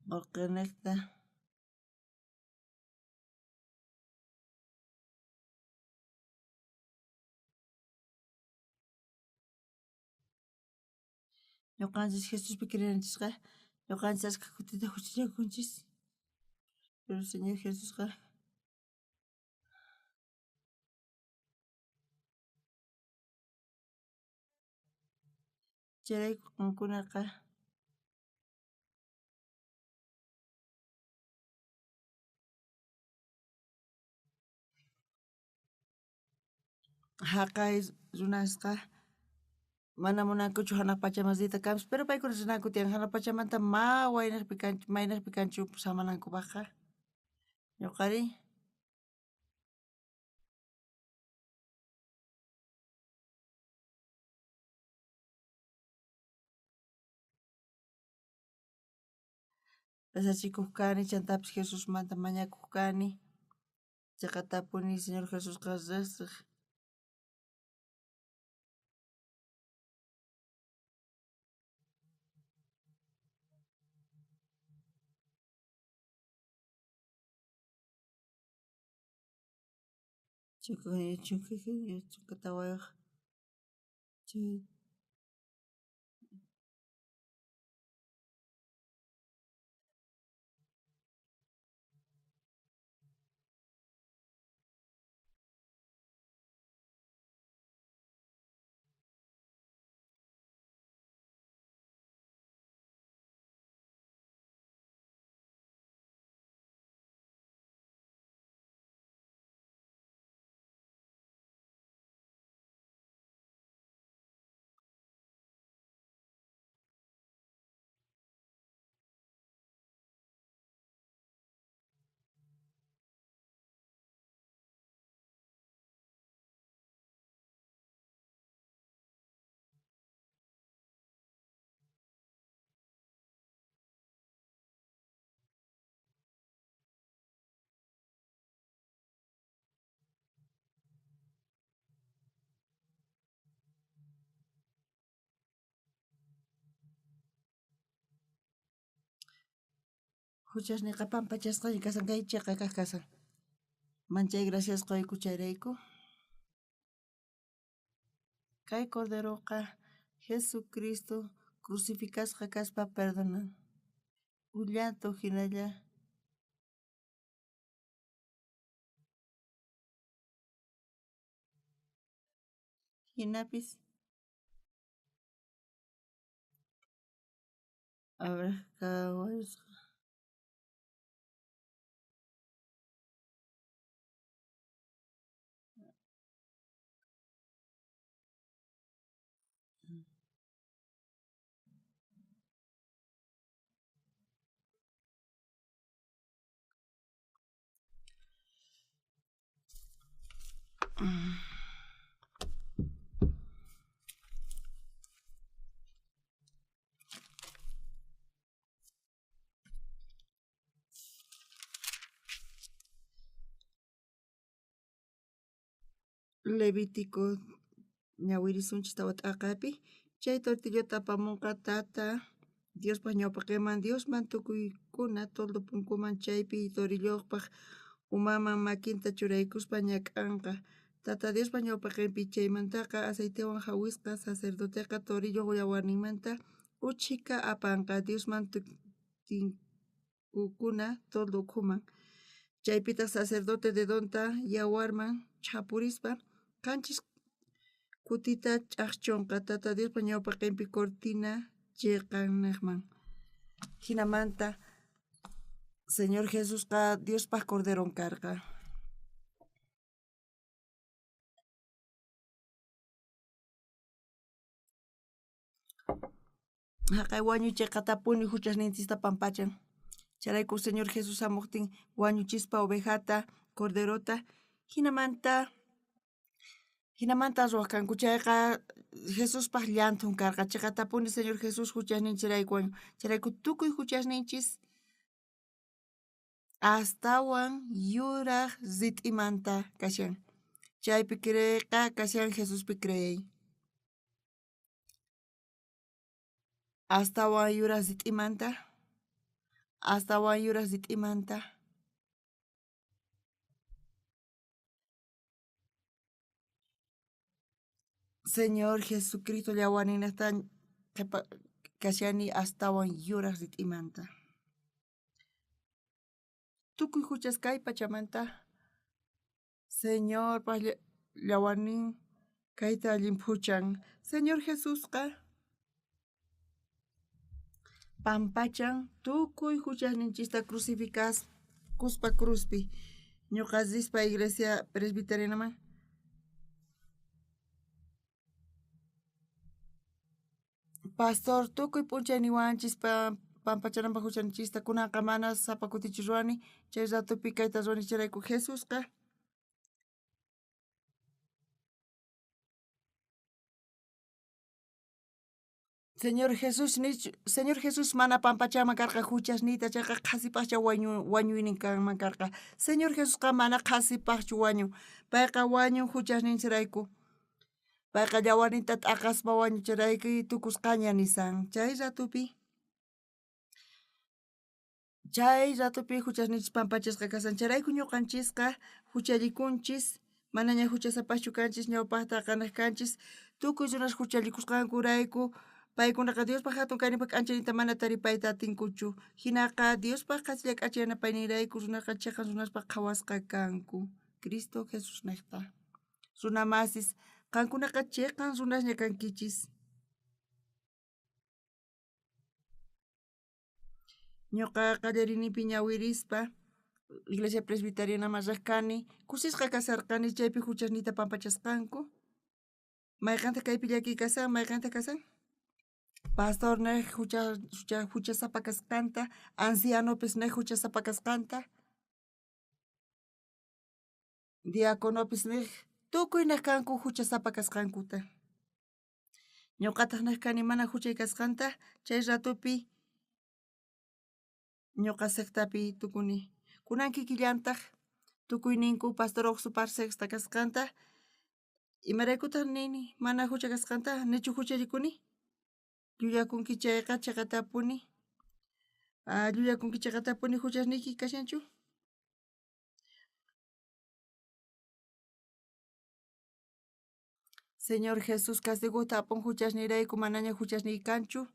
Qolqenejta. Ñuqanchis Jesuspi creenchisqa ñuqanchis ashkha kutita juchachakunchis. Pero Señor Jesusqa chayrayku qankunaqa jaqay runasqa mana munankuchu janaq pachaman riyta kanpis, pero paykuna rinanku tiyan janaq pachamanta ma waynejpi kanchu, maynejpi kanchu samanankupajqa. Ñuqari pesachikuj kani, chantapis Jesusmanta mañakuj kani, cheqatapuni Señor Jesusqa rejsej. Chunka chunka 14 chay Juchasniyqa pampachasqaña kasan, kay cheqa kaj kasan. Manchay gracias qoyku chayrayku. Kay corderoqa Jesucristo crucificasqa kaspa perdonan. Ullatu hinalla hinapis Abraham Levítico ñawirisunchis tawa t'aqapi chay tortillota apamunqa tata Diospaj ñawpaqenman Diosman tukuykuna toldo punkuman chaypi torillojpaj umaman makinta churaykuspa ñak'anqa Tata Diospa ñawpaqenpi. Chaymantaqa aceitewan jawisqa sacerdoteqa torilloj yawarninmanta uchhika apanqa Diosman tinkukuna toldo ukhuman. Chaypitaq sacerdote dedonta yawarman chhapurispa qanchis kutita ch'ajchonqa Tata Diospa ñawpaqenpi cortina cheqannejman. Jinamanta Señor Jesusqa Diospaj Corderon karqa. Jaqay wañucheqatapuni juchasninchista pampachan. Chayrayku Señor Jesús hamuqtin wañuchispa ovejata, corderota, hinamanta ruwaj kanku. Chayqa Jesuspaj llanthun karqa. Cheqatapuni Señor Jesús juchasninchirayku wañu. Chayrayku tukuy juchasninchis astawan yuraj rit'imanta kashan. Chaypi creeyqa kashan Jesuspi creey. Astawan yuraj rit'imanta, astawan yuraj rit'imanta. Señor Jesucristo llawaninajta qhepa kashani astawan yuraj rit'imanta. Tukuy juchas kay pachamanta Señorpaj llawanin kayta llimphuchan. Señor Jesusqa pampachan tukuy juchasninchista crucificaskuspa cruzpi. Ñuqa rispa iglesia presbiterianaman pastor tukuy p'unchay niwanchis pampachananpaj juchanchista kunanqa mana sapa kutichu ruwani chay ratopi kayta ruwani chayrayku Jesusqa Señor Jesús nich, Señor Jesús mana pampachanman karqa juchasniyta chayqa qhasipajcha wañuynin kanman karqa. Señor Jesusqa mana qhasipajchu wañun. Payqa wañun juchasninchirayku. Payqa llawarninta t'aqaspa wañuchirayku tukusqaña nisan. Chay ratopi juchasninchis pampachasqa kasan. Chayrayku ñuqanchisqa juchallikunchis, manaña juchasapaschu kanchis, ñawpajta qanaj kanchis, tukuy runas juchallikusqankurayku. Paykunaqa Diospaj hatun kayninpaj k'anchayninta mana taripayta atinkuchu. Hinaqa Diospaj qhasilla k'acha yanapayninrayku runaqa cheqan runaspaj qhawasqa kanku. Cristo Jesús nejta. Runa masis, qankunaqa cheqan runasña kankichis. Ñuqa qallarinipi ñawirispa iglesia presbiterianaman rej kani, kusisqa kasarqani chaypi juchasniyta pampachasqanku. Mayqanta kaypi llakiy kasan, mayqanta kasan? Pastor nej juchasapa kasqanta, ancianopis nej juchasapa kasqanta, diaconopis nej tukuy nej kanku juchasapa kasqankuta. Ñuqataq nej kani mana juchay kasqanta, chay ratopi ñuqa sectapi tukuni. Kunan kikillantaq tukuyninku pastor uqsupar sexta kasqanta, imaraykutaq nini mana jucha kasqanta, nichu juchallikuni? Llullakunki chayqa cheqatapuni. Llullakunki cheqatapuni juchasniyki kashanchu? Señor Jesús castigota apun juchasniyrayku manaña juchasniy kanchu.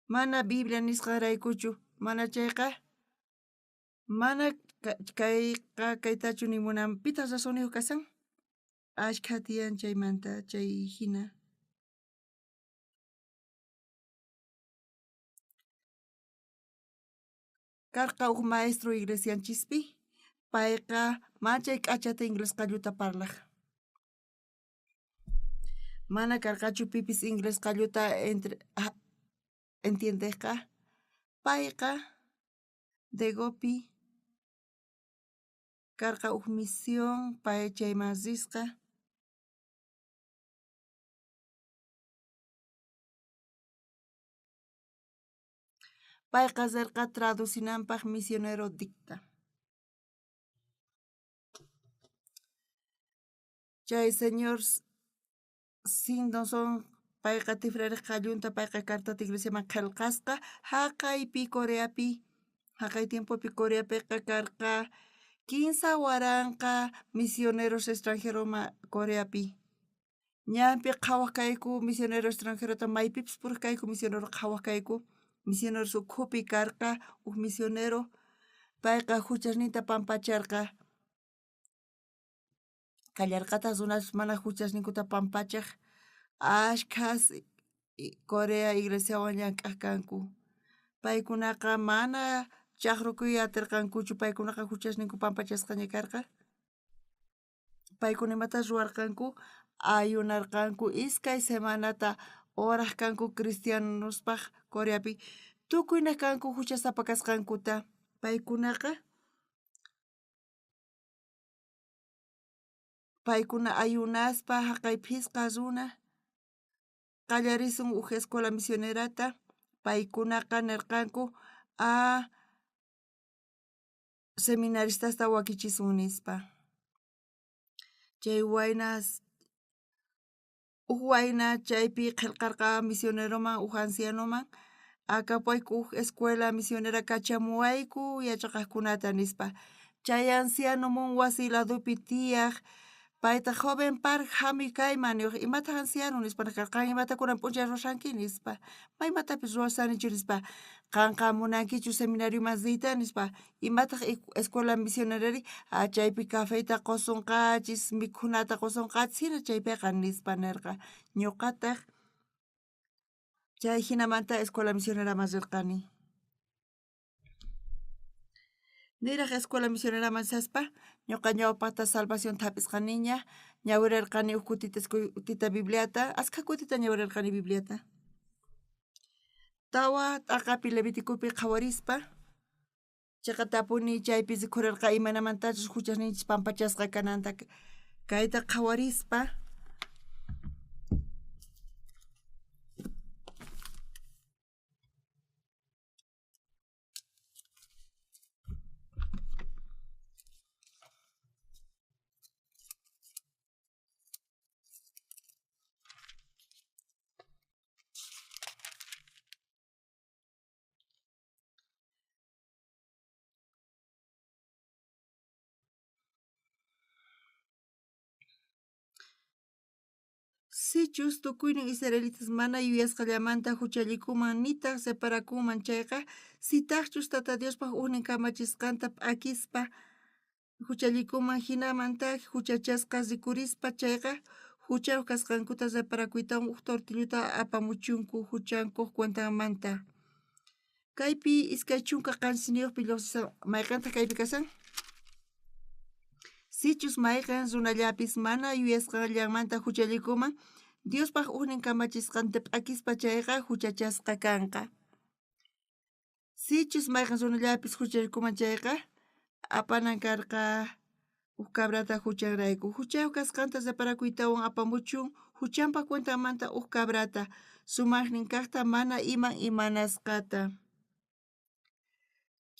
Mana Biblia nisqanraykuchu, mana chayqa mana kayqa kaytachu nimunan. Pitaq razonniyuq kasan? Ashkha tiyan chaymanta chay hina. Karqa uj maestro iglesianchispi, payqa manchay k'achata inglés qalluta parlaj. Mana karqachu pipis inglés qalluta entiendejqa. Payqa Degopi karqa uj misión, pay chayman risqa. Payqa rirqa traducinanpaq misionero dicta. Chay señor Sindonson payqa tifrariq qallunta, payqa cartata iglesiaman qhelqasqa jaqaypi Coreapi, jaqay tiempopi Coreapiqa karqa 3000 misioneros extranjero Coreapi. Ñanpi qhawaj kayku misionero extranjerota, maypipis puraj kayku misionero qhawaj kayku. Misioneros ukhupi karqa uj misionero, payqa juchasninta pampacharqa. Kallarqataq runas mana juchasninkuta pampachaj, ashkhas Corea iglesiawan llank'aj kanku. Paykunaqa mana chaqrukuy atirqankuchu, paykunaqa juchasninku pampachasqaña karqa. Paykuna imata ruwarqanku? Ayunarqanku 2 semanata oraj kanku cristianospaj Coreapi. Tukuynaj kanku juchasapa kasqankuta. Paykunaqa paykuna ayunaspa jaqay phisqa runa qallarisun uj escuela misionerata. Paykunaqa nerqanku seminaristasta wakichisun nispa. Chay waynas uj wayna chaypi qhelqarqa misioneroman uj ancianoman akapwayku uj escuela misionera kachamuwayku yachaqajkunata nispa. Chay anciano mun wasi ladopi tiyaj, paytaq joven Park jamuy kayman niwaj, imataq anciano nispa, qan imata kunan p'unchay ruwashanki nispa, ma imatapis ruwashanichu nispa, qanqa munankichu seminarioman riyta nispa, imataq escuela misionerari, chaypi cafeta qosunqachis, mikhunata qosunqachis, hina chaypiqa nispa nerqa. Ñuqataq chay hinamanta escuela misioneraman rirqani. Niraj escuela misioneraman saspa, ñuqa ñawpaqta salvación hap'isqaniña, ñawirarqani uj kutita kutita Bibliata, askha kutita ñawirarqani Bibliata. 4 t'aqapi Leviticopi qhawarispa, chayqatapuni chaypi rikhurarqa imaynamantachus juchasninchis pampachasqa kananta. Kayta qhawarispa, Sichus tukuynin israelitas mana yuyasqallamanta juchallikuman nitaq separakunman chayqa, sitaqchus Tata Diospaj ujnin kamachisqanta p'akispa juchallikuman hinamanta juchachasqa rikurispa chayqa, juchayuq kasqankuta reparakuytawan uj tortilluta apamuchunku juchankuq cuentanmanta. Kaypi 27pi lluqsishan, mayqintaq kaypi kashan? Sichus mayqin runallapis mana yuyasqallamanta juchallikuman, Diospaj ujnin kamachisqanta p'akispa chayqa juchachasqa kanqa. Sichus mayqin runallapis juchallikuman chayqa, apanan karqa uj cabrata juchanrayku. Juchayuq kasqanta reparakuytawan apamuchun juchanpa cuentanmanta uj cabrata, sumaqnin kajta mana iman imanasqata.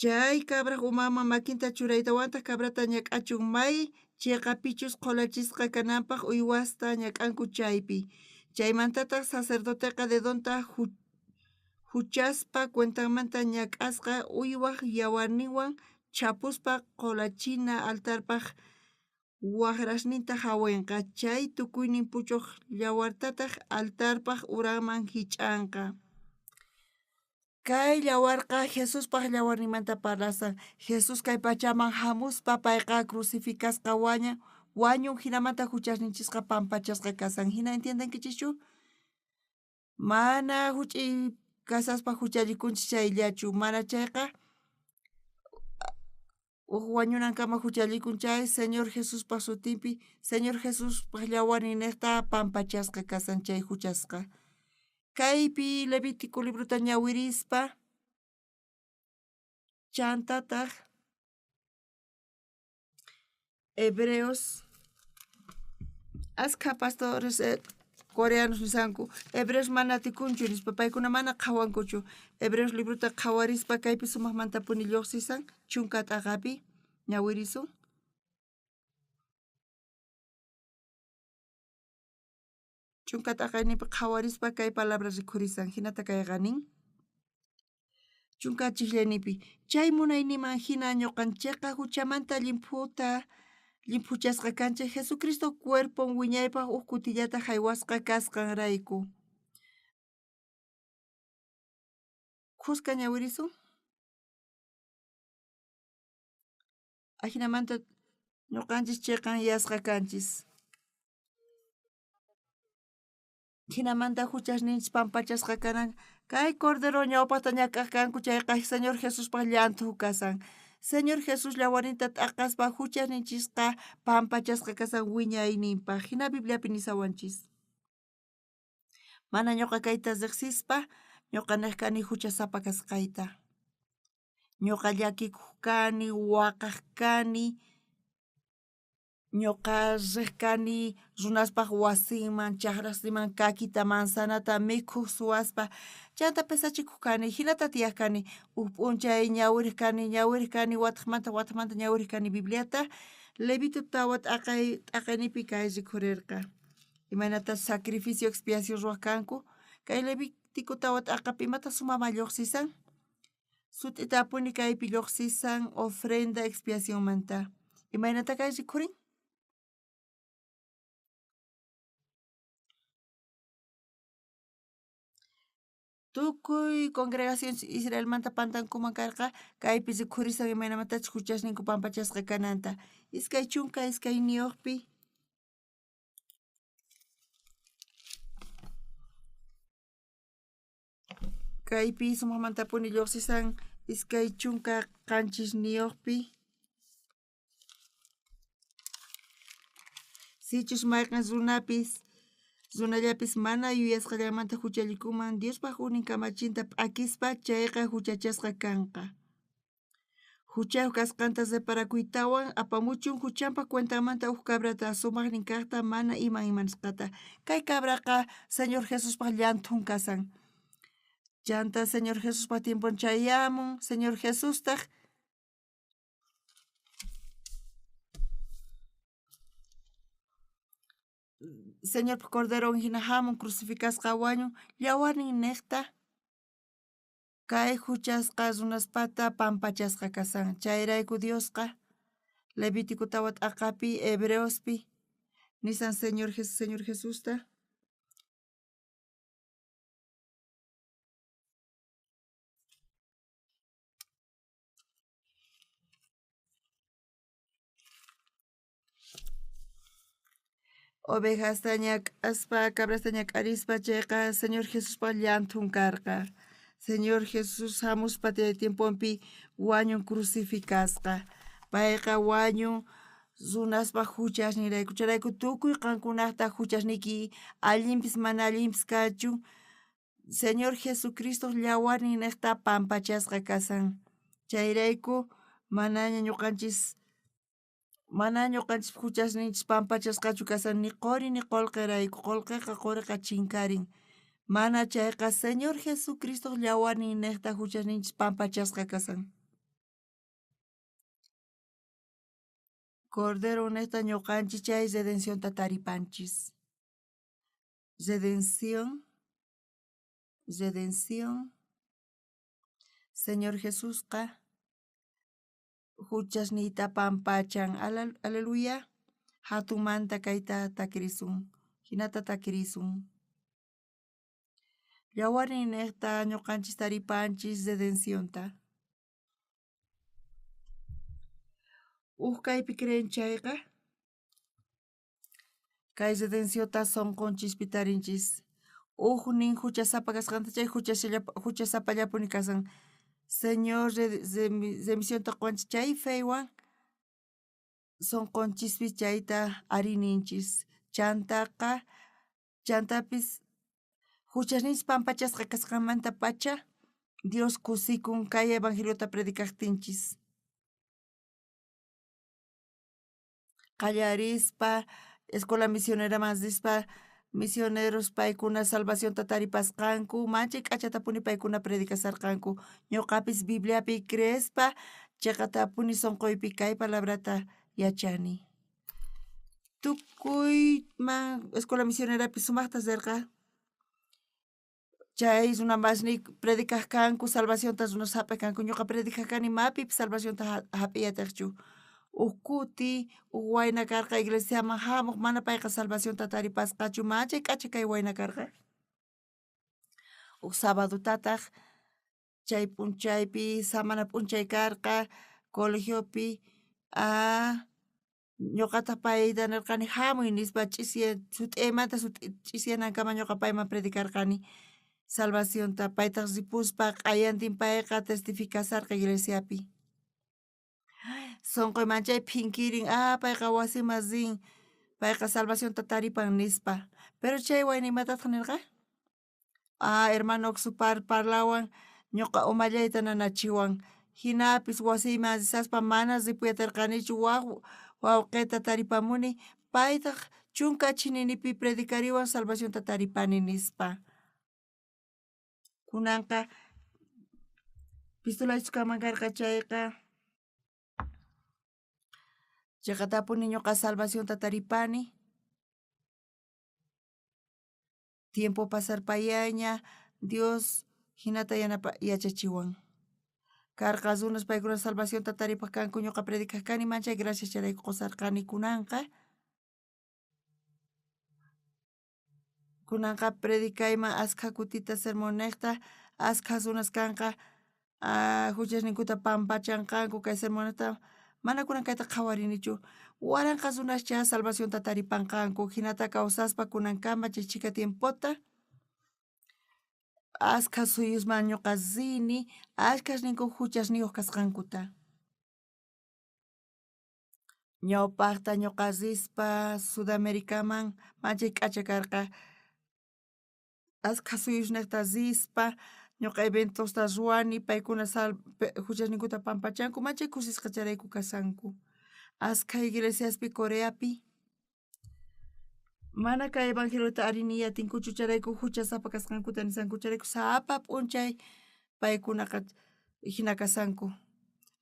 Chay cabraj umanman makinta churaytawantaq cabrata ñak'achun may cheqapichus qholachisqa kananpaq uywasta ñak'anku chaypi. Chaymantataq sacerdoteqa dedonta Juchaspa cuentanmanta ñak'asqa uywaj yawarninwan chhapuspa qolachina altarpaj wajrasninta jawenqa. Chay tukuynin puchoj yawartataj altarpaj uranman jich'anqa. Kay yawarqa Jesuspaj yawarninmanta parlasan. Jesús kay pachaman jamuspa payqa crucificasqa wañun jinamanta juchasninchisqa pampachasqa kasan. Jina entiendenkichischu? Mana juch'iy kasaspa juchallikunchis chayllachu, mana chayqa uj wañunankama juchallikun chay Señor Jesuspaj sutinpi, Señor Jesuspaj yawarninnejta pampachasqa kasan chay juchasqa. Kaypi Levítico librota ñawirispa chantataj Hebreos askha pastores coreanos nisanku Hebreos mana atikunchu nispa, paykuna mana qhawankuchu. Hebreos librota qhawarispa kaypi sumajmantapuni lluqsisan chunka t'aqapi ñawirisun. Chunka t'aqayninpi qhawarispa kay palabra rikhurisan, jinata kayqa nin. Chunka chijllayninpi chay munayniman jina ñuqanchikqa juchamanta llimphuchasqa kanchik Jesucristo cuerpon wiñaypaj uj kutillata jaywasqa kasqanrayku. Khuska ñawirisun. Ajinamanta ñuqanchis chiqanyasqa kanchis. Jinamanta juchasninchis pampachasqa kanan. Kay cordero ñawpaqta ñak'aq kanku chayqa Señor Jesuspaj llanthu kasan. Señor Jesús yawarninta t'aqaspa juchasninchisqa pampachasqa kasan wiñayninpaj. Jina Bibliapi nisawanchis. Mana ñuqa kayta riqsispa ñuqa nej kani juchasapa kasqayta. Ñuqa llakikuq kani, waqaq kani, ñuqa riq kani runaspaj wasinman, chajrasninman kakita manzanata mikhuj suwaspa, chanta pesachikuq kani, jinata tiyaq kani, uj p'unchay ñawiriq kani, ñawiriq kani, watejmanta watejmanta ñawiriq kani Bibliata, Levito tawa t'aqaynipi kay rikhurerqa. Imaynata sacrificio expiación ruwaq kanku, kay Levítico tawa t'aqapi imata sumama lluqsisan, sut'itapuni kaypi lluqsisan ofrenda expiacionmanta. Imaynata kay rikhurin? Tukuy congregación Israelmanta pantankuman karqa, kaypi rikhurisan imaynamatachus juchasninku pampachasqa kananta. 22 kaypi sumajmantapuni lluqsisan 27 Sichus mayqen runallapis mana yuyasqallanmanta juchallikunman Diospaj ujnin kamachinta p'akispa, chayqa juchachasqa kanqa. Juchayuq kasqanta reparakuytawan apamuchun juchanpaj cuentanmanta uj cabrata sumajnin kajta mana iman imanasqata. Kay cabraqa Señor Jesuspaj llanthun kasan. Chanta Señor Jesuspaj tiempon chayamun, Señor Jesustaj Señorpaj Corderon jina jamun crucificasqa wañun yawarnin nejta kay juchasqa runaspata pampachasqa kasan. Chayrayku Diosqa Levítico tawa t'aqapi Hebreospi nisan Señor Jesús, Señor Jesusta Ovejasta ñak'aspa, cabrasta ñak'arispa chayqa Señor Jesuspaj llanthun karqa. Señor Jesús jamuspa tiemponpi wañun crucificasqa. Payqa wañun runaspaj juchasninrayku. Chayrayku tukuy qankunajta juchasniyki allinpis mana allinpis kachun Señor Jesucristo yawarninnejta pampachasqa kasan. Chayrayku manaña ñuqanchis mana ñuqanchis juchasninchis pampachasqachu kasan ni qori ni qolqerayku, qolqeqa qoriqa chinkarin. Mana chayqa Señor Jesucristo yawarninnejta juchasninchis pampachasqa kasan. Cordero nejta ñuqanchis chay redencionta taripanchis. Redención, redención. Señor Jesusqa juchasniyta pampachan. Aleluya. Jatunmanta kayta takirisun. Jinata takirisun. Yawarninnejta ñuqanchis taripanchis redencionta. Uj kaypi creen chayqa, kay redencionta sonqonchispi tarinchis. Ujnin juchasapa kasqanta chay juchasapallapuni kasan. Señor remisionta qowanchis chay feywan sonqonchispi chayta arininchis. Chantaqa chantapis juchasninchis pampachasqa kasqanmantapacha Dios kusikun kay evangeliota predicajtinchis. Qallarispa escuela misioneraman rispa misioneros paykuna salvacionta taripasqanku manchay k'achatapuni paykuna predicasarqanku. Ñuqapis Bibliapi creespa cheqatapuni sonqoypi kay palabrata yachani. Tukuyman escuela misionerapi sumajta rerqa. Chay runamasniy predicaj kanku salvacionta runas jap'ej kanku. Ñuqa predicaj kani mapipis salvacionta jap'iy atejchu. Uj kuti uj wayna karqa iglesiaman jamoj mana payqa salvacionta taripasqachu manchay k'acha kay wayna karqa. Uj sabadotataj chay p'unchaypi samana p'unchay karqa colegiopi ñuqataq payta nirqani jamuy nispa ch'isiya sut'iymanta ch'isiyanankama ñuqa payman predicarqani salvacionta paytaq ripuspa q'ayantin payqa testificasarqa iglesiapi. Sonqoy manchay phinkirin payqa wasiman rin payqa salvacionta taripan nispa. Pero chay wayna imatataq nirqa? Hermano parlawan ñuqa umallayta nanachiwan. Jinapis wasiyman risaspa mana ripuyatarqanichu waj wawqita taripamuni paytaq chunka chininipi predicariwan salvacionta taripani nispa. Kunanqa pistolaychu kanman karqa chayqa cheqatapuni ñuqa salvacionta taripani. Tiempo pasarpayaña Dios jinata yanapa yachachiwan. Karqa runas paykuna salvacionta taripaj kanku ñuqa predicaj kani manchay gracias chayrayku qusarqani kunanqa. Kunanqa predicayman askha kutita sermonnejta askha runas kanqa juchasninkuta pampachanqanku kay sermonnejta mana kunan kayta qhawarinichu. Waranqa runascha salvacionta taripanqanku jinata kawsaspa kunankama chay chhika tiempota askha suyusman ñuqa rini ashkhasninku juchasniyuq kasqankuta. Ñawpajta ñuqa rispa Sudamericaman manchay k'acha karqa. Askha suyusnejta rispa ñuqa eventosta ruwani paykuna juchasninkuta pampachanku manchay kusisqa chayrayku kashanku. Askha iglesiaspi Coreapi mana kay evangeliota ari niy atinkuchu chayrayku juchasapa kasqankuta nisanku chayrayku sapa p'unchay paykunaqa jina kashanku.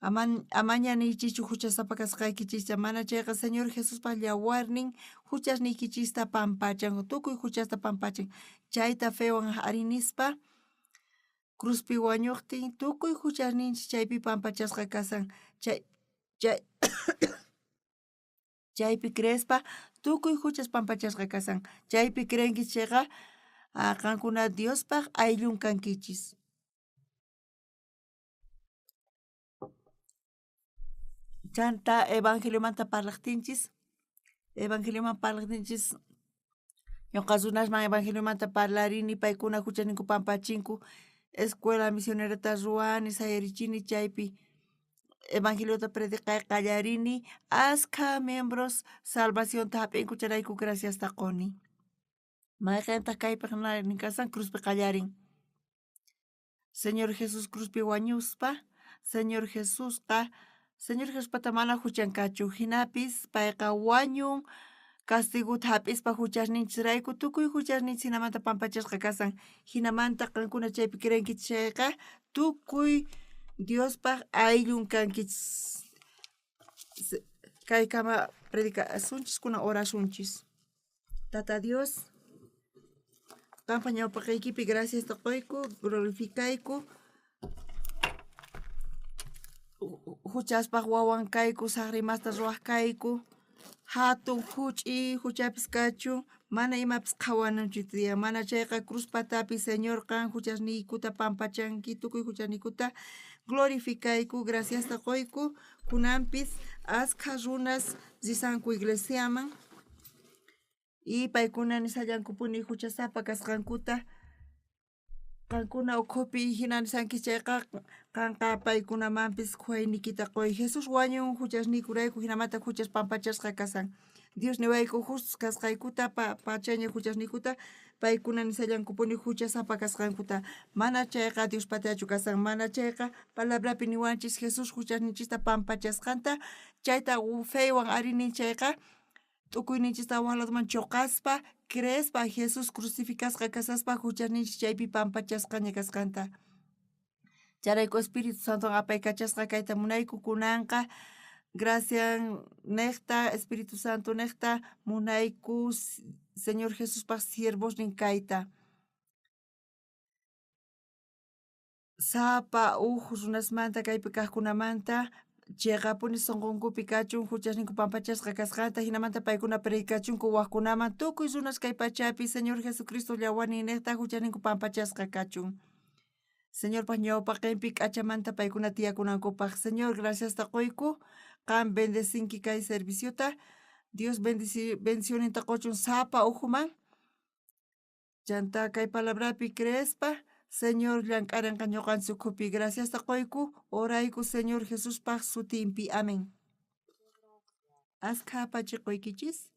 Amaña niychischu juchasapa kasqaykichista mana chayqa Señor Jesuspa yawarnin juchasniykichista pampachan tukuy juchasta pampachan chayta fewan ari nispa cruzpi wañuqtin tukuy juchasninchis chaypi pampachasqa kasan chaypi creespa tukuy juchas pampachasqa kasan chaypi creenkis chayqa qankuna Diospaj ayllun kankichis. Chanta evangeliomanta parlajtinchis evangelioman parlajtinchis ñuqa runasman evangeliomanta parlarini paykuna juchasninku pampachinku escuela misionerata ruwani sayarichini chaypi evangeliota predicay qallarini askha miembros salvacionta jap'inku chayrayku graciasta quni. Mayqentaq kaypaq kasan cruzpi qallarin. Señor Jesús cruzpi wañuspa Señor Jesusqa Señor Jesuspata mana juchan kachu jinapis payqa wañun castigota jap'ispa juchasninchisrayku tukuy juchasninchis jinamanta pampachasqa kasan jinamanta qankuna chaypi creenkichis chayqa tukuy Diospaj ayllun kankichis. Kaykama predicasunchis kunan orasunchis. Tata Dios, qanpa ñawpaqeykipi graciasta qoyku, glorificayku. Juchaspaj wawan kayku, sajra imasta ruwaj kayku, jatun juch'i juchapis kachun, mana imapis qhawananchu tiyan, mana chayqa cruz patapi Señor qan juchasniykuta pampachanki, tukuy juchasniykuta glorificayku, graciasta qoyku, kunanpis askha runas risanku iglesiaman y paykuna nisallankupuni juchasapa kasqankuta, qankuna ukhupi jina nisanki chayqa qanqa paykunamanpis khuwayniykita qoy. Jesús wañun juchasniykurayku, jinamanta juchas pampachasqa kasan. Dios niwayku justos kasqaykuta, pachaña juchasniykuta, paykuna nisallankupuni juchasapa kasqankuta. Mana chayqa Diospatachu kasan, mana chayqa palabrapi niwanchis Jesús juchasninchista pampachasqanta, chayta fewan ari nin chayqa, t'ukuyninchista waj ladoman choqaspa, creespa Jesús crucificasqa kasaspa juchasninchis chaypi pampachasqaña kasqanta. Chayrayku Espíritu Santo apaykachasqa kayta munayku kunanqa, gracian nejta, Espíritu Santo nejta munayku Señor Jesuspaj siervosnin kayta. Sapa uj runasmanta kaypi kajkunamanta cheqapuni sonqonkupi kachun juchasninku pampachasqa kasqanta, jinamanta paykuna predicachunku wajkunaman tukuy runas kay pachapi Señor Jesucristo llawarnin nejta juchasninku pampachasqa kachun. Señorpaj ñawpaqenpi k'achamanta paykuna tiyakunankupaj. Señor, graciasta qoyku, qan bendecinki kay serviciota. Dios bendicioninta qochun sapa ujuman. Chantá kay palabrapi creespa, Señor llank'arenqa ñuqanchis ukhupi. Graciasta qoyku, orayku Señor Jesuspaj sutinpi. Amén. Askha apachi qoykichis.